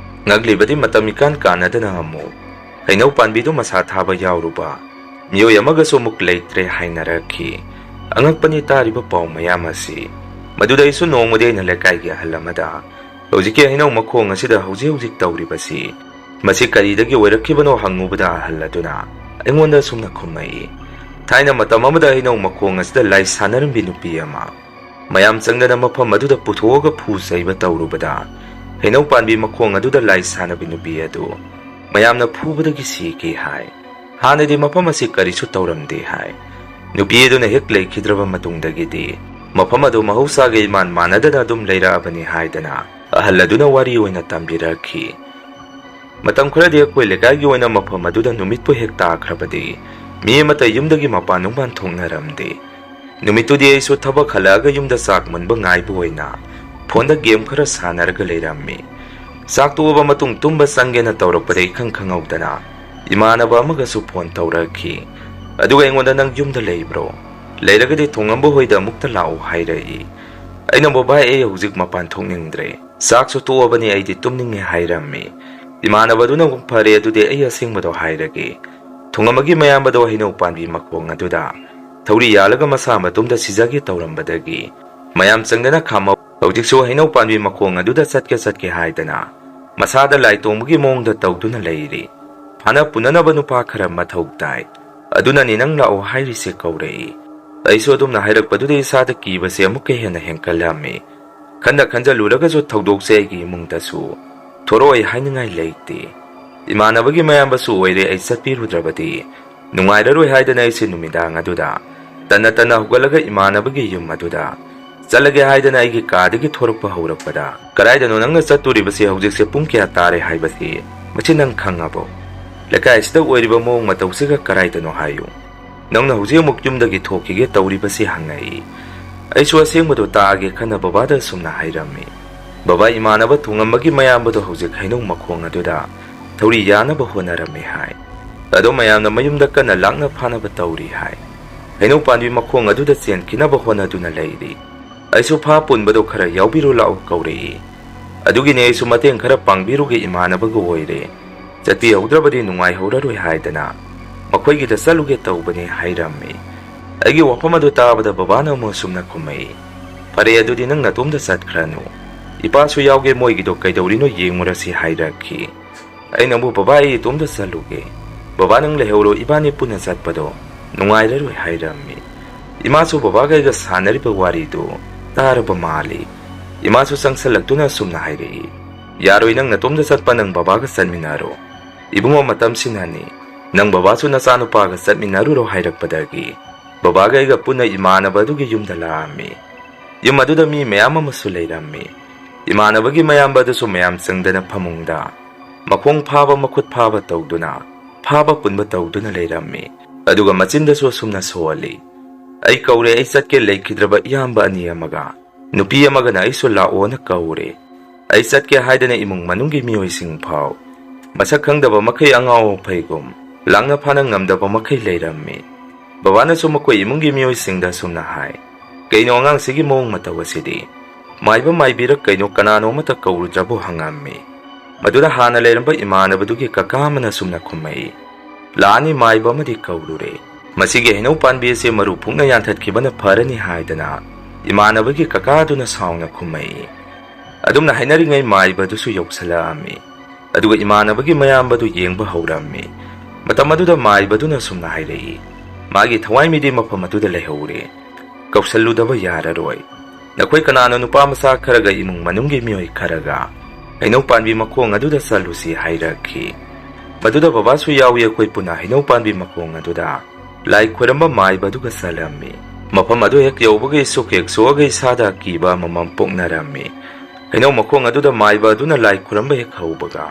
ꯉꯛꯂꯤꯕꯗꯤ ꯃꯇꯝ ꯏꯀꯥꯟ ꯀꯥꯟꯅꯗꯅ ꯑꯃꯨꯛ ꯍꯩꯅꯧ ꯄꯥꯝꯕꯤꯗꯨ ꯃꯁꯥ ꯊꯥꯕ ꯌꯥꯎꯔꯨꯕ ꯃꯤꯑꯣꯏ ꯑꯃꯒꯁꯨ ꯑꯃꯨꯛ ꯂꯩꯇ꯭ꯔꯦ ꯍꯥꯏꯅꯔꯛꯈꯤ꯫ ꯑꯉꯛꯄꯅꯤ ꯇꯥꯔꯤꯕ ꯄꯥꯎ ꯃꯌꯥꯝ ꯑꯁꯤ꯫ ꯃꯗꯨꯗ ꯑꯩꯁꯨ ꯅꯣꯡꯃꯗꯤ ꯑꯩꯅ ꯂꯩꯀꯥꯏꯒꯤ ꯑꯍꯜ ꯑꯃꯗ ꯍꯧꯖꯤꯛꯀꯤ ꯍꯩꯅꯧ ꯃꯈꯣꯡ ꯑꯁꯤꯗ ꯍꯧꯖꯤꯛ ꯍꯧꯖꯤꯛ ꯇꯧꯔꯤꯕꯁꯤ ꯃꯁꯤ ꯀꯔꯤꯗꯒꯤ ꯑꯣꯏꯔꯛꯈꯤꯕꯅꯣ ꯍꯪꯉꯨꯕꯗ ꯑꯍꯜ ꯑꯗꯨꯅ ꯑꯩꯉꯣꯟꯗ ꯑꯁꯨꯝꯅ ꯈꯨꯝꯃꯛꯏ, "ꯊꯥꯏꯅ ꯃꯇꯝ ꯑꯃꯗ ꯍꯩꯅꯧ ꯃꯈꯣꯡ ꯑꯁꯤꯗ ꯂꯥꯏ ꯁꯥꯟꯅꯔꯝꯕꯤ ꯅꯨꯄꯤ ꯑꯃ ꯃꯌꯥꯝ ꯆꯪꯗꯅ ꯃꯐꯝ ꯑꯗꯨꯗ ꯄꯨꯊꯣꯛꯑꯒ ꯐꯨ ꯆꯩꯕ ꯇꯧꯔꯨꯕꯗ ꯍꯩꯅꯧ ꯄꯥꯝꯕꯤ ꯃꯈꯣꯡ ꯑꯗꯨꯗ ꯂꯥꯏ ꯁꯥꯟꯅꯕꯤ ꯅꯨꯄꯤ ꯑꯗꯨ ꯃꯌꯥꯝꯅ ꯐꯨꯕꯗꯒꯤ ꯁꯤꯈꯤ ꯍꯥꯏ꯫ ꯍꯥꯟꯅꯗꯤ ꯃꯐꯝ ꯑꯁꯤ ꯀꯔꯤꯁꯨ ꯇꯧꯔꯝꯗꯦ ꯍꯥꯏ꯫ ꯅꯨꯄꯤ ꯑꯗꯨꯅ ꯍꯦꯛ ꯂꯩꯈꯤꯗ꯭ꯔꯕ ꯃꯇꯨꯡꯗꯒꯤꯗꯤ ꯃꯐꯝ ꯑꯗꯨ ꯃꯍꯧꯁꯥꯒ ꯏꯃꯥꯟ ꯃꯥꯟꯅꯗꯅ ꯑꯗꯨꯝ ꯂꯩꯔꯛꯑꯕꯅꯤ" ꯍꯥꯏꯗꯅ ꯑꯍꯜ ꯑꯗꯨꯅ ꯋꯥꯔꯤ ꯑꯣꯏꯅ ꯇꯝꯕꯤꯔꯛꯈꯤ꯫ ꯃꯇꯝ ꯈꯔꯗꯤ ꯑꯩꯈꯣꯏ ꯂꯩꯀꯥꯏꯒꯤ ꯑꯣꯏꯅ ꯃꯐꯝ ꯑꯗꯨꯗ ꯅꯨꯃꯤꯠꯄꯨ ꯍꯦꯛ ꯇꯥꯈ꯭ꯔꯕꯗꯤ ꯃꯤ ꯑꯃꯠꯇ ꯌꯨꯝꯗꯒꯤ ꯃꯄꯥꯟ ꯅꯨꯡꯄꯥꯟ ꯊꯣꯛꯅꯔꯝꯗꯦ꯫ ꯅꯨꯃꯤꯠꯇꯨꯗꯤ ꯑꯩꯁꯨ ꯊꯕꯛ ꯍꯜꯂꯛꯑꯒ ꯌꯨꯝꯗ ꯆꯥꯛ ꯃꯨꯟꯕ ꯉꯥꯏꯕ ꯑꯣꯏꯅ ꯐꯣꯟꯗ ꯒꯦꯝ ꯈꯔ ꯁꯥꯟꯅꯔꯒ ꯂꯩꯔꯝꯃꯤ꯫ ꯆꯥꯛ ꯇꯣꯛꯑꯕ ꯃꯇꯨꯡ ꯇꯨꯝꯕ ꯆꯪꯒꯦꯅ ꯇꯧꯔꯛꯄꯗ ꯏꯈꯪ ꯈꯪꯍꯧꯗꯅ ꯏꯃꯥꯟꯅꯕ ꯑꯃꯒꯁꯨ ꯐꯣꯟ ꯇꯧꯔꯛꯈꯤ꯫ ꯑꯗꯨꯒ ꯑꯩꯉꯣꯟꯗ "ꯅꯪ ꯌꯨꯝꯗ ꯂꯩꯕ꯭ꯔꯣ? ꯂꯩꯔꯒꯗꯤ ꯊꯣꯡꯉꯝꯕ ꯍꯣꯏꯗ ꯑꯃꯨꯛꯇ ꯂꯥꯛꯑꯣ" ꯍꯥꯏꯔꯛꯏ꯫ ꯑꯩꯅ "ꯕꯕꯥꯏ, ꯑꯩ ꯍꯧꯖꯤꯛ ꯃꯄꯥꯟ ꯊꯣꯛꯅꯤꯡꯗ꯭ꯔꯦ, ꯆꯥꯛꯁꯨ ꯇꯣꯛꯑꯕꯅꯤ, ꯑꯩꯗꯤ ꯇꯨꯝꯅꯤꯡꯉꯦ" ꯍꯥꯏꯔꯝꯃꯤ꯫ ꯏꯃꯥꯟꯅꯕꯗꯨꯅ ꯑꯃꯨꯛ "ꯐꯔꯦ, ꯑꯗꯨꯗꯤ ꯑꯩ ꯑꯁꯦꯡꯕꯗꯣ ꯍꯥꯏꯔꯒꯦ, ꯊꯣꯡꯉꯝꯕꯒꯤ ꯃꯌꯥꯝꯕꯗꯣ ꯍꯩꯅꯧ ꯄꯥꯝꯕꯤ ꯃꯈꯣꯡ ꯑꯗꯨꯗ ꯊꯧꯔꯤ ꯌꯥꯜꯂꯒ ꯃꯁꯥ ꯃꯇꯣꯝꯗ ꯁꯤꯖꯒꯦ ꯇꯧꯔꯝꯕꯗꯒꯤ ꯃꯌꯥꯝ ꯆꯪꯗꯅ ꯈꯥꯝꯃ ꯍꯧꯖꯤꯛꯁꯨ ꯍꯩꯅꯧ ꯄꯥꯝꯕꯤ ꯃꯈꯣꯡ ꯑꯗꯨꯗ ꯆꯠꯀꯦ ꯆꯠꯀꯦ ꯍꯥꯏꯗꯅ ꯃꯁꯥꯗ ꯂꯥꯏ ꯇꯣꯡꯕꯒꯤ ꯃꯑꯣꯡꯗ ꯇꯧꯗꯨꯅ ꯂꯩꯔꯤ꯫ ꯐꯥꯅ ꯄꯨꯅꯅꯕ ꯅꯨꯄꯥ ꯈꯔ ꯃꯊꯧ ꯇꯥꯏ꯫ ꯑꯗꯨꯅꯅꯤ ꯅꯪ ꯂꯥꯛꯑꯣ ꯍꯥꯏꯔꯤꯁꯦ" ꯀꯧꯔꯛꯏ꯫ ꯑꯩꯁꯨ ꯑꯗꯨꯝꯅ ꯍꯥꯏꯔꯛꯄꯗꯨꯗ ꯏꯁꯥꯗ ꯀꯤꯕꯁꯦ ꯑꯃꯨꯛꯀ ꯍꯦꯟꯅ ꯍꯦꯟꯀꯠꯂꯝꯃꯤ꯫ ꯈꯟꯅ ꯈꯟꯖꯜꯂꯨꯔꯒꯁꯨ ꯊꯧꯗꯣꯛꯁꯦ ꯑꯩꯒꯤ ꯏꯃꯨꯡꯗꯁꯨ ꯊꯣꯔꯛꯑꯣꯏ ꯍꯥꯏꯅꯤꯡꯉꯥꯏ ꯂꯩꯇꯦ꯫ ꯏꯃꯥꯟꯅꯕꯒꯤ ꯃꯌꯥꯝꯕꯁꯨ ꯑꯣꯏꯔꯦ, ꯑꯩ ꯆꯠꯄꯤꯔꯨꯗ꯭ꯔꯕꯗꯤ ꯅꯨꯡꯉꯥꯏꯔꯔꯣꯏ ꯍꯥꯏꯗꯅ ꯑꯩꯁꯦ ꯅꯨꯃꯤꯗꯥꯡ ꯑꯗꯨꯗ ꯇꯟꯅ ꯇꯟꯅ ꯍꯧꯒꯠꯂꯒ ꯏꯃꯥꯟꯅꯕꯒꯤ ꯌꯨꯝ ꯑꯗꯨꯗ ꯆꯠꯂꯒꯦ ꯍꯥꯏꯗꯅ ꯑꯩꯒꯤ ꯀꯥꯗꯒꯤ ꯊꯣꯔꯛꯄ ꯍꯧꯔꯛꯄꯗ, "ꯀꯗꯥꯏꯗꯅꯣ ꯅꯪꯅ ꯆꯠꯇꯣꯔꯤꯕꯁꯤ? ꯍꯧꯖꯤꯛꯁꯦ ꯄꯨꯡ ꯀꯌꯥ ꯇꯥꯔꯦ ꯍꯥꯏꯕꯁꯤ? ꯃꯁꯤ ꯅꯪ ꯈꯪꯉꯕꯣ? ꯂꯩꯀꯥꯏ ꯑꯁꯤꯗ ꯑꯣꯏꯔꯤꯕ ꯃꯑꯣꯡ ꯃꯇꯧꯁꯤꯒ ꯀꯗꯥꯏꯗꯅꯣ ꯍꯥꯏꯌꯨ꯫ ꯅꯪꯅ ꯍꯧꯖꯤꯛ ꯑꯃꯨꯛ ꯌꯨꯝꯗꯒꯤ ꯊꯣꯛꯈꯤꯒꯦ ꯇꯧꯔꯤꯕꯁꯤ?" ꯍꯪꯉꯛꯏ꯫ ꯑꯩꯁꯨ ꯑꯁꯦꯡꯕꯗꯣ ꯇꯥꯒꯦ ꯈꯟꯅ ꯕꯕꯥꯗ ꯑꯁꯨꯝꯅ ꯍꯥꯏꯔꯝꯃꯤ, "ꯕꯕꯥ, ꯏꯃꯥꯟꯅꯕ ꯊꯣꯡꯉꯝꯕꯒꯤ ꯃꯌꯥꯝꯕꯗꯣ ꯍꯧꯖꯤꯛ ꯍꯩꯅꯧ ꯃꯈꯣꯡ ꯑꯗꯨꯗ ꯊꯧꯔꯤ ꯌꯥꯅꯕ ꯍꯣꯠꯅꯔꯝꯃꯤ ꯍꯥꯏ꯫ ꯑꯗꯣ ꯃꯌꯥꯝꯅ ꯃꯌꯨꯝꯗ ꯀꯟꯅ ꯂꯥꯛꯅ ꯐꯥꯅꯕ ꯇꯧꯔꯤ ꯍꯥꯏ꯫ ꯍꯩꯅꯧ ꯄꯥꯝꯕꯤ ꯃꯈꯣꯡ ꯑꯗꯨꯗ ꯆꯦꯟꯈꯤꯅꯕ ꯍꯣꯠꯅꯗꯨꯅ ꯂꯩꯔꯤ꯫ ꯑꯩꯁꯨ ꯐꯥ ꯄꯨꯟꯕꯗꯣ ꯈꯔ ꯌꯥꯎꯕꯤꯔꯨ ꯂꯥꯛꯎ ꯀꯧꯔꯛꯏ꯫ ꯑꯗꯨꯒꯤꯅꯦ ꯑꯩꯁꯨ ꯃꯇꯦꯡ ꯈꯔ ꯄꯥꯡꯕꯤꯔꯨꯒꯦ ꯏꯃꯥꯟꯅꯕꯒ ꯑꯣꯏꯔꯦ꯫ ꯆꯠꯄꯤꯍꯧꯗ꯭ꯔꯕꯗꯤ ꯅꯨꯡꯉꯥꯏꯍꯧꯔꯔꯣꯏ ꯍꯥꯏꯗꯅ ꯃꯈꯣꯏꯒꯤꯗ ꯆꯠꯂꯨꯒꯦ ꯇꯧꯕꯅꯦ" ꯍꯥꯏꯔꯝꯃꯤ꯫ ꯑꯩꯒꯤ ꯋꯥꯐꯝ ꯑꯗꯨ ꯇꯥꯕꯗ ꯕꯕꯥꯅ ꯑꯃꯨꯛ ꯑꯁꯨꯝꯅ ꯈꯨꯝꯃꯛꯏ, "ꯐꯔꯦ, ꯑꯗꯨꯗꯤ ꯅꯪ ꯅꯇꯣꯝꯗ ꯆꯠꯈ꯭ꯔꯅꯨ꯫ ꯏꯄꯥꯁꯨ ꯌꯥꯎꯒꯦ, ꯃꯣꯏꯒꯤꯗꯣ ꯀꯩꯗꯧꯔꯤꯅꯣ ꯌꯦꯡꯉꯨꯔꯁꯤ" ꯍꯥꯏꯔꯛꯈꯤ꯫ ꯑꯩꯅ ꯑꯃꯨꯛ, "ꯕꯕꯥ, ꯑꯩ ꯏꯇꯣꯝꯗ ꯆꯠꯂꯨꯒꯦ꯫ ꯕꯕꯥ, ꯅꯪ ꯂꯩꯍꯧꯔꯣ, ꯏꯕꯥꯅꯤ ꯄꯨꯟꯅ ꯆꯠꯄꯗꯣ ꯅꯨꯡꯉꯥꯏꯔꯔꯣꯏ" ꯍꯥꯏꯔꯝꯃꯤ꯫ ꯏꯃꯥꯁꯨ ꯕꯕꯥꯒ ꯑꯩꯒ ꯁꯥꯟꯅꯔꯤꯕ ꯋꯥꯔꯤꯗꯨ ꯇꯥꯔꯕ ꯃꯥꯜꯂꯤ꯫ ꯏꯃꯥꯁꯨ ꯆꯪꯁꯜꯂꯛꯇꯨꯅ ꯑꯁꯨꯝꯅ ꯍꯥꯏꯔꯛꯏ, "ꯌꯥꯔꯣꯏ, ꯅꯪ ꯅꯇꯣꯝꯗ ꯆꯠꯄ, ꯅꯪ ꯕꯕꯥꯒ ꯆꯠꯃꯤꯟꯅꯔꯣ꯫ ꯏꯕꯨꯡꯉꯣ, ꯃꯇꯝꯁꯤꯅꯅꯤ꯫ ꯅꯪ ꯕꯕꯥꯁꯨ ꯅꯆꯥꯅꯨꯄꯥꯒ ꯆꯠꯃꯤꯟꯅꯔꯨꯔꯣ" ꯍꯥꯏꯔꯛꯄꯗꯒꯤ ꯕꯕꯥꯒ ꯑꯩꯒ ꯄꯨꯟꯅ ꯏꯃꯥꯟꯅꯕ ꯑꯗꯨꯒꯤ ꯌꯨꯝꯗ ꯂꯥꯛꯑꯝꯃꯤ꯫ ꯌꯨꯝ ꯑꯗꯨꯗ ꯃꯤ ꯃꯌꯥꯝ ꯑꯃꯁꯨ ꯂꯩꯔꯝꯃꯤ꯫ ꯏꯃꯥꯟꯅꯕꯒꯤ ꯃꯌꯥꯝꯕ ꯑꯗꯨꯁꯨ ꯃꯌꯥꯝ ꯆꯪꯗꯅ ꯐꯃꯨꯡꯗ ꯃꯈꯣꯡ ꯐꯥꯕ ꯃꯈꯨꯠ ꯐꯥꯕ ꯇꯧꯗꯨꯅ ꯐꯥꯕ ꯄꯨꯟꯕ ꯇꯧꯗꯨꯅ ꯂꯩꯔꯝꯃꯤ꯫ ꯑꯗꯨꯒ ꯃꯆꯤꯟꯗꯁꯨ ꯑꯁꯨꯝꯅ ꯁꯣꯜꯂꯤ, "ꯑꯩ ꯀꯧꯔꯦ, ꯑꯩ ꯆꯠꯀꯦ, ꯂꯩꯈꯤꯗ꯭ꯔꯕ ꯏꯌꯥꯝꯕ ꯑꯅꯤ ꯑꯃꯒ ꯅꯨꯄꯤ ꯑꯃꯒꯅ ꯑꯩꯁꯨ ꯂꯥꯛꯑꯣꯅ ꯀꯧꯔꯦ꯫ ꯑꯩ ꯆꯠꯀꯦ ꯍꯥꯏꯗꯅ ꯏꯃꯨꯡ ꯃꯅꯨꯡꯒꯤ ꯃꯤꯑꯣꯏꯁꯤꯡ ꯐꯥꯎ ꯃꯁꯛ ꯈꯪꯗꯕ ꯃꯈꯩ ꯑꯉꯥꯎ ꯑꯐꯩꯒꯨꯝ ꯂꯥꯛꯅ ꯐꯥꯅ ꯉꯝꯗꯕ ꯃꯈꯩ ꯂꯩꯔꯝꯃꯤ꯫ ꯕꯕꯥꯅꯁꯨ ꯃꯈꯣꯏ ꯏꯃꯨꯡꯒꯤ ꯃꯤꯑꯣꯏꯁꯤꯡꯗ ꯑꯁꯨꯝꯅ ꯍꯥꯏ, "ꯀꯩꯅꯣ ꯑꯉꯥꯡꯁꯤꯒꯤ ꯃꯑꯣꯡ ꯃꯇꯧ ꯑꯁꯤꯗꯤ? ꯃꯥꯏꯕ ꯃꯥꯏꯕꯤꯔ ꯀꯩꯅꯣ, ꯀꯅꯥꯅꯣ ꯑꯃꯠꯇ ꯀꯧꯔꯨꯗ꯭ꯔꯕꯣ?" ꯍꯪꯉꯝꯃꯤ꯫ ꯃꯗꯨꯗ ꯍꯥꯟꯅ ꯂꯩꯔꯝꯕ ꯏꯃꯥꯟꯅꯕꯗꯨꯒꯤ ꯀꯀꯥ ꯑꯃꯅ ꯑꯁꯨꯝꯅ ꯈꯨꯝꯃꯛꯏ, "ꯂꯥꯛꯑꯅꯤ, ꯃꯥꯏꯕ ꯑꯃꯗꯤ ꯀꯧꯔꯨꯔꯦ꯫ ꯃꯁꯤꯒꯤ ꯍꯩꯅꯧ ꯄꯥꯝꯕꯤ ꯑꯁꯤ ꯃꯔꯨ ꯐꯨꯛꯅ ꯌꯥꯟꯊꯠꯈꯤꯕꯅ ꯐꯔꯅꯤ" ꯍꯥꯏꯗꯅ ꯏꯃꯥꯟꯅꯕꯒꯤ ꯀꯀꯥꯗꯨꯅ ꯁꯥꯎꯅ ꯈꯨꯝꯃꯛꯏ꯫ ꯑꯗꯨꯝꯅ ꯍꯥꯏꯅꯔꯤꯉꯩ ꯃꯥꯏꯕꯗꯨꯁꯨ ꯌꯧꯁꯜꯂꯛꯑꯝꯃꯤ꯫ ꯑꯗꯨꯒ ꯏꯃꯥꯟꯅꯕꯒꯤ ꯃꯌꯥꯝꯕꯗꯨ ꯌꯦꯡꯕ ꯍꯧꯔꯝꯃꯤ꯫ ꯃꯇꯝ ꯑꯗꯨꯗ ꯃꯥꯏꯕꯗꯨꯅ ꯁꯨꯝꯅ ꯍꯥꯏꯔꯛꯏ, "ꯃꯥꯒꯤ ꯊꯋꯥꯏ ꯃꯤꯗꯤ ꯃꯐꯝ ꯑꯗꯨꯗ ꯂꯩꯍꯧꯔꯦ꯫ ꯀꯧꯁꯜꯂꯨꯗꯕ ꯌꯥꯔꯔꯣꯏ꯫ ꯅꯈꯣꯏ ꯀꯅꯥꯅꯣ ꯅꯨꯄꯥ ꯃꯆꯥ ꯈꯔꯒ ꯏꯃꯨꯡ ꯃꯅꯨꯡꯒꯤ ꯃꯤꯑꯣꯏ ꯈꯔꯒ ꯍꯩꯅꯧ ꯄꯥꯝꯕꯤ ꯃꯈꯣꯡ ꯑꯗꯨꯗ ꯆꯠꯂꯨꯁꯤ" ꯍꯥꯏꯔꯛꯈꯤ꯫ ꯃꯗꯨꯗ ꯕꯕꯥꯁꯨ ꯌꯥꯎꯏ꯫ ꯑꯩꯈꯣꯏ ꯄꯨꯟꯅ ꯍꯩꯅꯧ ꯄꯥꯝꯕꯤ ꯃꯈꯣꯡ ꯑꯗꯨꯗ ꯂꯥꯏ ꯈꯣꯏꯔꯝꯕ ꯃꯥꯏꯕ ꯑꯗꯨꯒ ꯆꯠꯂꯝꯃꯤ꯫ ꯃꯐꯝ ꯑꯗꯨ ꯍꯦꯛ ꯌꯧꯕꯒ ꯏꯁꯨꯛ ꯍꯦꯛ ꯁꯣꯛꯑꯒ ꯏꯁꯥꯗ ꯑꯀꯤꯕ ꯑꯃꯃꯝ ꯄꯣꯛꯅꯔꯝꯃꯤ꯫ ꯍꯩꯅꯧ ꯃꯈꯣꯡ ꯑꯗꯨꯗ ꯃꯥꯏꯕ ꯑꯗꯨꯅ ꯂꯥꯏ ꯈꯨꯔꯝꯕ ꯍꯦꯛ ꯍꯧꯕꯒ,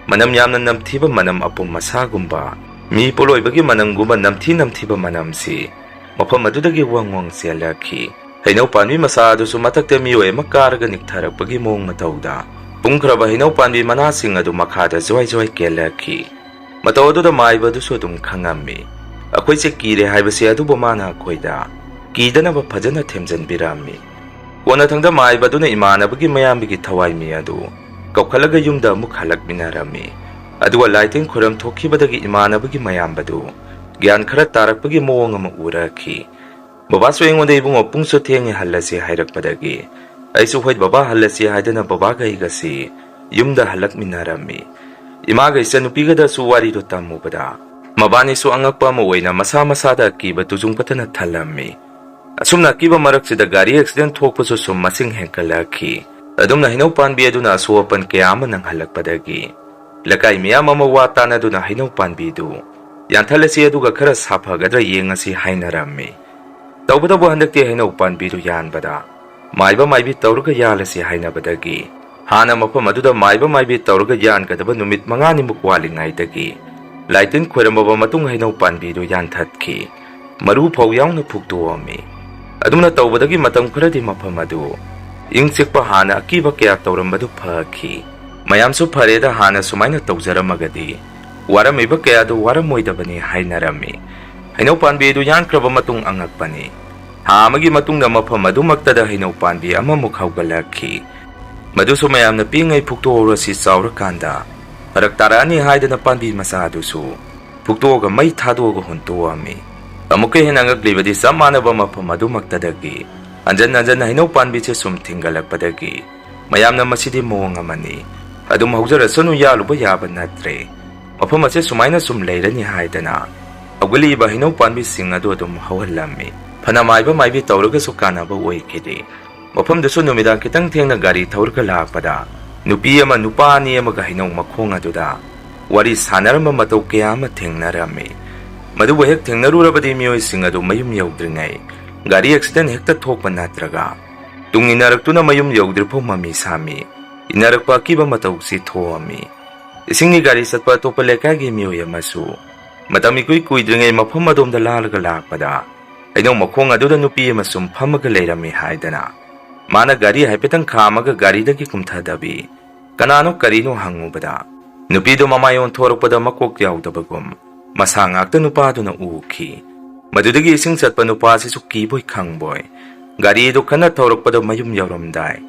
ꯃꯅꯝ ꯌꯥꯝꯅ ꯅꯝꯊꯤꯕ ꯃꯅꯝ ꯑꯄꯨꯝ ꯑꯁꯥꯒꯨꯝꯕ, ꯃꯤ ꯄꯣꯠꯂꯣꯏꯕꯒꯤ ꯃꯅꯝꯒꯨꯝꯕ ꯅꯝꯊꯤ ꯅꯝꯊꯤꯕ ꯃꯅꯝꯁꯤ ꯃꯐꯝ ꯑꯗꯨꯗꯒꯤ ꯋꯪ ꯋꯪ ꯆꯦꯜꯂꯛꯈꯤ꯫ ꯍꯩꯅꯧ ꯄꯥꯝꯕꯤ ꯃꯆꯥ ꯑꯗꯨꯁꯨ ꯃꯊꯛꯇ ꯃꯤꯑꯣꯏ ꯑꯃ ꯀꯥꯔꯒ ꯅꯤꯛꯊꯔꯛꯄꯒꯤ ꯃꯑꯣꯡ ꯃꯇꯧꯗ, ꯄꯨꯝꯈ꯭ꯔꯕ ꯍꯩꯅꯧ ꯄꯥꯝꯕꯤ ꯃꯅꯥꯁꯤꯡ ꯑꯗꯨ ꯃꯈꯥꯗ ꯖ꯭ꯋꯥꯏ ꯖ꯭ꯋꯥꯏ ꯀꯦꯜꯂꯛꯈꯤ꯫ ꯃꯇꯧ ꯑꯗꯨꯗ ꯃꯥꯏꯕ ꯑꯗꯨꯁꯨ ꯑꯗꯨꯝ ꯈꯪꯉꯝꯃꯤ꯫ ꯑꯩꯈꯣꯏꯁꯦ ꯀꯤꯔꯦ ꯍꯥꯏꯕꯁꯤ ꯑꯗꯨꯕꯨ ꯃꯥꯅ ꯑꯩꯈꯣꯏꯗ ꯀꯤꯗꯅꯕ ꯐꯖꯅ ꯊꯦꯝꯖꯤꯟꯕꯤꯔꯝꯃꯤ꯫ ꯀꯣꯟꯅꯊꯪꯗ ꯃꯥꯏꯕ ꯑꯗꯨꯅ ꯏꯃꯥꯟꯅꯕꯒꯤ ꯃꯌꯥꯝꯕꯒꯤ ꯊꯋꯥꯏ ꯃꯤ ꯑꯗꯨ ꯀꯧꯈꯠꯂꯒ ꯌꯨꯝꯗ ꯑꯃꯨꯛ ꯍꯜꯂꯛꯃꯤꯟꯅꯔꯝꯃꯤ꯫ ꯑꯗꯨꯒ ꯂꯥꯏꯇꯤꯟ ꯈꯨꯔꯝ ꯊꯣꯛꯈꯤꯕꯗꯒꯤ ꯏꯃꯥꯟꯅꯕꯒꯤ ꯃꯌꯥꯝꯕꯗꯨ ꯒ꯭ꯌꯥꯟ ꯈꯔ ꯇꯥꯔꯛꯄꯒꯤ ꯃꯑꯣꯡ ꯑꯃ ꯎꯔꯛꯈꯤ꯫ ꯕꯕꯥꯁꯨ ꯑꯩꯉꯣꯟꯗ, "ꯏꯕꯨꯡꯉꯣ, ꯄꯨꯡꯁꯨ ꯊꯦꯡꯉꯦ, ꯍꯜꯂꯁꯤ" ꯍꯥꯏꯔꯛꯄꯗꯒꯤ ꯑꯩꯁꯨ, "ꯍꯣꯏ ꯕꯕꯥ, ꯍꯜꯂꯁꯤ" ꯍꯥꯏꯗꯅ ꯕꯕꯥꯒ ꯑꯩꯒꯁꯤ ꯌꯨꯝꯗ ꯍꯜꯂꯛꯃꯤꯟꯅꯔꯝꯃꯤ꯫ ꯏꯃꯥꯒ ꯏꯆꯟꯅꯨꯄꯤꯒꯗꯁꯨ ꯋꯥꯔꯤꯗꯨ ꯇꯝꯃꯨꯕꯗ ꯃꯕꯥꯅꯤꯁꯨ ꯑꯉꯛꯄ ꯑꯃ ꯑꯣꯏꯅ ꯃꯁꯥ ꯃꯁꯥꯗ ꯑꯀꯤꯕ ꯇꯨꯖꯨꯡ ꯄꯠꯇꯅ ꯊꯜꯂꯝꯃꯤ꯫ ꯑꯁꯨꯝꯅ ꯑꯀꯤꯕ ꯃꯔꯛꯁꯤꯗ ꯒꯥꯔꯤ ꯑꯦꯛꯁꯤꯗꯦꯟ ꯊꯣꯛꯄꯁꯨ ꯁꯨꯝ ꯃꯁꯤꯡ ꯍꯦꯟꯒꯠꯂꯛꯈꯤ꯫ ꯑꯗꯨꯝꯅ ꯍꯩꯅꯧ ꯄꯥꯝꯕꯤ ꯑꯗꯨꯅ ꯑꯁꯣꯛ ꯑꯄꯟ ꯀꯌꯥ ꯑꯃ ꯅꯪꯍꯜꯂꯛꯄꯗꯒꯤ ꯂꯩꯀꯥꯏ ꯃꯤꯌꯥꯝ ꯑꯃ ꯋꯥ ꯇꯥꯅꯗꯨꯅ ꯍꯩꯅꯧ ꯄꯥꯝꯕꯤꯗꯨ ꯌꯥꯟꯊꯠꯂꯁꯤ, ꯑꯗꯨꯒ ꯈꯔ ꯁꯥꯐꯒꯗ꯭ꯔꯥ ꯌꯦꯡꯉꯁꯤ ꯍꯥꯏꯅꯔꯝꯃꯤ꯫ ꯇꯧꯕꯇꯕꯨ ꯍꯟꯗꯛꯇꯤ ꯍꯩꯅꯧ ꯄꯥꯝꯕꯤꯗꯨ ꯌꯥꯟꯕꯗ ꯃꯥꯏꯕ ꯃꯥꯏꯕꯤ ꯇꯧꯔꯒ ꯌꯥꯜꯂꯁꯤ ꯍꯥꯏꯅꯕꯗꯒꯤ, ꯍꯥꯟꯅ ꯃꯐꯝ ꯑꯗꯨꯗ ꯃꯥꯏꯕ ꯃꯥꯏꯕꯤ ꯇꯧꯔꯒ ꯌꯥꯟꯒꯗꯕ ꯅꯨꯃꯤꯠ ꯃꯉꯥꯅꯤꯃꯨꯛ ꯋꯥꯠꯂꯤꯉꯩꯗꯒꯤ ꯂꯥꯏꯇꯤꯟ ꯈꯣꯏꯔꯝꯃꯕ ꯃꯇꯨꯡ ꯍꯩꯅꯧ ꯄꯥꯝꯕꯤꯗꯨ ꯌꯥꯟꯊꯠꯈꯤ꯫ ꯃꯔꯨ ꯐꯥꯎ ꯌꯥꯎꯅ ꯐꯨꯛꯇꯣꯛꯑꯝꯃꯤ꯫ ꯑꯗꯨꯝꯅ ꯇꯧꯕꯗꯒꯤ ꯃꯇꯝ ꯈꯔꯗꯤ ꯃꯐꯝ ꯑꯗꯨ ꯏꯪ ꯆꯤꯛꯄ, ꯍꯥꯟꯅ ꯑꯀꯤꯕ ꯀꯌꯥ ꯇꯧꯔꯝꯕꯗꯨ ꯐꯈꯤ꯫ ꯃꯌꯥꯝꯁꯨ ꯐꯔꯦꯗ, ꯍꯥꯟꯅ ꯁꯨꯃꯥꯏꯅ ꯇꯧꯖꯔꯝꯃꯒꯗꯤ ꯋꯥꯔꯝꯃꯤꯕ ꯀꯌꯥꯗꯨ ꯋꯥꯔꯝꯃꯣꯏꯗꯕꯅꯤ ꯍꯥꯏꯅꯔꯝꯃꯤ꯫ ꯍꯩꯅꯧ ꯄꯥꯝꯕꯤ ꯑꯗꯨ ꯌꯥꯟꯈ꯭ꯔꯕ ꯃꯇꯨꯡ ꯑꯉꯛꯄꯅꯤ, ꯊꯥ ꯑꯃꯒꯤ ꯃꯇꯨꯡꯗ ꯃꯐꯝ ꯑꯗꯨꯃꯛꯇꯗ ꯍꯩꯅꯧ ꯄꯥꯝꯕꯤ ꯑꯃꯃꯨꯛ ꯍꯧꯒꯠꯂꯛꯈꯤ꯫ ꯃꯗꯨꯁꯨ ꯃꯌꯥꯝꯅ ꯄꯤꯛꯏꯉꯩ ꯐꯨꯛꯇꯣꯛꯍꯧꯔꯁꯤ, ꯆꯥꯎꯔꯀꯥꯟꯗ ꯐꯔꯛ ꯇꯥꯔꯛꯑꯅꯤ ꯍꯥꯏꯗꯅ ꯄꯥꯝꯕꯤ ꯃꯆꯥ ꯑꯗꯨꯁꯨ ꯐꯨꯛꯇꯣꯛꯑꯒ ꯃꯩ ꯊꯥꯗꯣꯛꯑꯒ ꯍꯨꯟꯇꯣꯛꯑꯝꯃꯤ꯫ ꯑꯃꯨꯛꯀ ꯍꯦꯟꯅ ꯑꯉꯛꯂꯤꯕꯗꯤ ꯆꯞ ꯃꯥꯟꯅꯕ ꯃꯐꯝ ꯑꯗꯨꯃꯛꯇꯗꯒꯤ ꯍꯟꯖꯟ ꯍꯟꯖꯟꯅ ꯍꯩꯅꯧ ꯄꯥꯝꯕꯤꯁꯦ ꯁꯨꯝ ꯊꯤꯡꯒꯠꯂꯛꯄꯗꯒꯤ ꯃꯌꯥꯝꯅ ꯃꯁꯤꯗꯤ ꯃꯑꯣꯡ ꯑꯃꯅꯤ, ꯑꯗꯨꯝ ꯍꯧꯖꯔꯁꯅꯨ, ꯌꯥꯜꯂꯨꯕ ꯌꯥꯕ ꯅꯠꯇ꯭ꯔꯦ, ꯃꯐꯝ ꯑꯁꯦ ꯁꯨꯃꯥꯏꯅ ꯁꯨꯝ ꯂꯩꯔꯅꯤ ꯍꯥꯏꯗꯅ ꯍꯧꯒꯠꯂꯛꯏꯕ ꯍꯩꯅꯧ ꯄꯥꯝꯕꯤꯁꯤꯡ ꯑꯗꯨ ꯑꯗꯨꯝ ꯍꯧꯍꯜꯂꯝꯃꯤ꯫ ꯐꯅ ꯃꯥꯏꯕ ꯃꯥꯏꯕꯤ ꯇꯧꯔꯒꯁꯨ ꯀꯥꯟꯅꯕ ꯑꯣꯏꯈꯤꯗꯦ꯫ ꯃꯐꯝꯗꯨꯁꯨ ꯅꯨꯃꯤꯗꯥꯡ ꯈꯤꯇꯪ ꯊꯦꯡꯅ ꯒꯥꯔꯤ ꯊꯧꯔꯒ ꯂꯥꯛꯄꯗ ꯅꯨꯄꯤ ꯑꯃ ꯅꯨꯄꯥ ꯑꯅꯤ ꯑꯃꯒ ꯍꯩꯅꯧ ꯃꯈꯣꯡ ꯑꯗꯨꯗ ꯋꯥꯔꯤ ꯁꯥꯟꯅꯔꯝꯕ ꯃꯇꯧ ꯀꯌꯥ ꯑꯃ ꯊꯦꯡꯅꯔꯝꯃꯤ꯫ ꯃꯗꯨꯕꯨ ꯍꯦꯛ ꯊꯦꯡꯅꯔꯨꯔꯕꯗꯤ ꯃꯤꯑꯣꯏꯁꯤꯡ ꯑꯗꯨ ꯃꯌꯨꯝ ꯌꯧꯗ꯭ꯔꯤꯉꯩ ꯒꯥꯔꯤ ꯑꯦꯛꯁꯤꯗꯦꯟ ꯍꯦꯛꯇ ꯊꯣꯛꯄ ꯅꯠꯇ꯭ꯔꯒ ꯇꯨꯡ ꯏꯟꯅꯔꯛꯇꯨꯅ ꯃꯌꯨꯝ ꯌꯧꯗ꯭ꯔꯤꯐꯥꯎ ꯃꯃꯤ ꯁꯥꯝꯃꯤ꯫ ꯏꯟꯅꯔꯛꯄ ꯑꯀꯤꯕ ꯃꯇꯧꯁꯤ ꯊꯣꯛꯑꯝꯃꯤ꯫ ꯏꯁꯤꯡꯒꯤ ꯒꯥꯔꯤ ꯆꯠꯄ ꯑꯇꯣꯞꯄ ꯂꯩꯀꯥꯏꯒꯤ ꯃꯤꯑꯣꯏ ꯑꯃꯁꯨ ꯃꯇꯝ ꯏꯀꯨꯏ ꯀꯨꯏꯗ꯭ꯔꯤꯉꯩ ꯃꯐꯝ ꯑꯗꯣꯝꯗ ꯂꯥꯜꯂꯒ ꯂꯥꯛꯄꯗ ꯍꯩꯅꯧ ꯃꯈꯣꯡ ꯑꯗꯨꯗ ꯅꯨꯄꯤ ꯑꯃ ꯁꯨꯝ ꯐꯝꯃꯒ ꯂꯩꯔꯝꯃꯤ ꯍꯥꯏꯗꯅ ꯃꯥꯅ ꯒꯥꯔꯤ ꯍꯥꯏꯐꯦꯠꯇꯪ ꯈꯥꯝꯃꯒ ꯒꯥꯔꯤꯗꯒꯤ ꯀꯨꯝꯊꯗꯕꯤ, ꯀꯅꯥꯅꯣ ꯀꯔꯤꯅꯣ ꯍꯪꯉꯨꯕꯗ ꯅꯨꯄꯤꯗꯣ ꯃꯃꯥꯏ ꯑꯣꯟꯊꯣꯔꯛꯄꯗ ꯃꯀꯣꯛ ꯌꯥꯎꯗꯕꯒꯨꯝ ꯃꯁꯥ ꯉꯥꯛꯇ ꯅꯨꯄꯥꯗꯨꯅ ꯎꯈꯤ꯫ ꯃꯗꯨꯗꯒꯤ ꯏꯁꯤꯡ ꯆꯠꯄ ꯅꯨꯄꯥꯁꯤꯁꯨ ꯀꯤꯕꯣꯏ ꯈꯪꯕꯣꯏ ꯒꯥꯔꯤꯗꯨ ꯀꯟꯅ ꯊꯧꯔꯛꯄꯗ ꯃꯌꯨꯝ ꯌꯧꯔꯝꯗꯥꯏ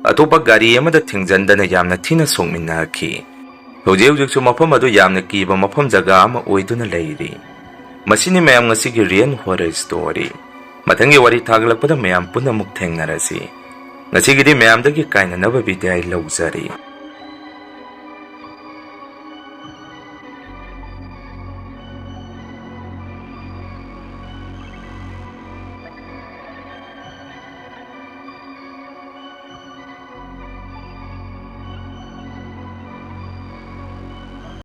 ꯑꯇꯣꯞꯄ ꯒꯥꯔꯤ ꯑꯃꯗ ꯊꯦꯡꯖꯟꯗꯅ ꯌꯥꯝꯅ ꯊꯤꯅ ꯁꯣꯛꯃꯤꯟꯅꯈꯤ꯫ ꯍꯧꯖꯤꯛ ꯍꯧꯖꯤꯛꯁꯨ ꯃꯐꯝ ꯑꯗꯨ ꯌꯥꯝꯅ ꯀꯤꯕ ꯃꯐꯝ ꯖꯒꯥ ꯑꯃ ꯑꯣꯏꯗꯨꯅ ꯂꯩꯔꯤ꯫ ꯃꯁꯤꯅꯤ ꯃꯌꯥꯝ ꯉꯁꯤꯒꯤ real horror story꯫ ꯃꯊꯪꯒꯤ ꯋꯥꯔꯤ ꯊꯥꯒꯠꯂꯛꯄꯗ ꯃꯌꯥꯝ ꯄꯨꯟꯅ ꯑꯃꯨꯛ ꯊꯦꯡꯅꯔꯁꯤ꯫ ꯉꯁꯤꯒꯤꯗꯤ ꯃꯌꯥꯝꯗꯒꯤ ꯀꯥꯏꯅꯅꯕ ꯕꯤꯗꯥꯏ ꯂꯧꯖꯔꯤ꯫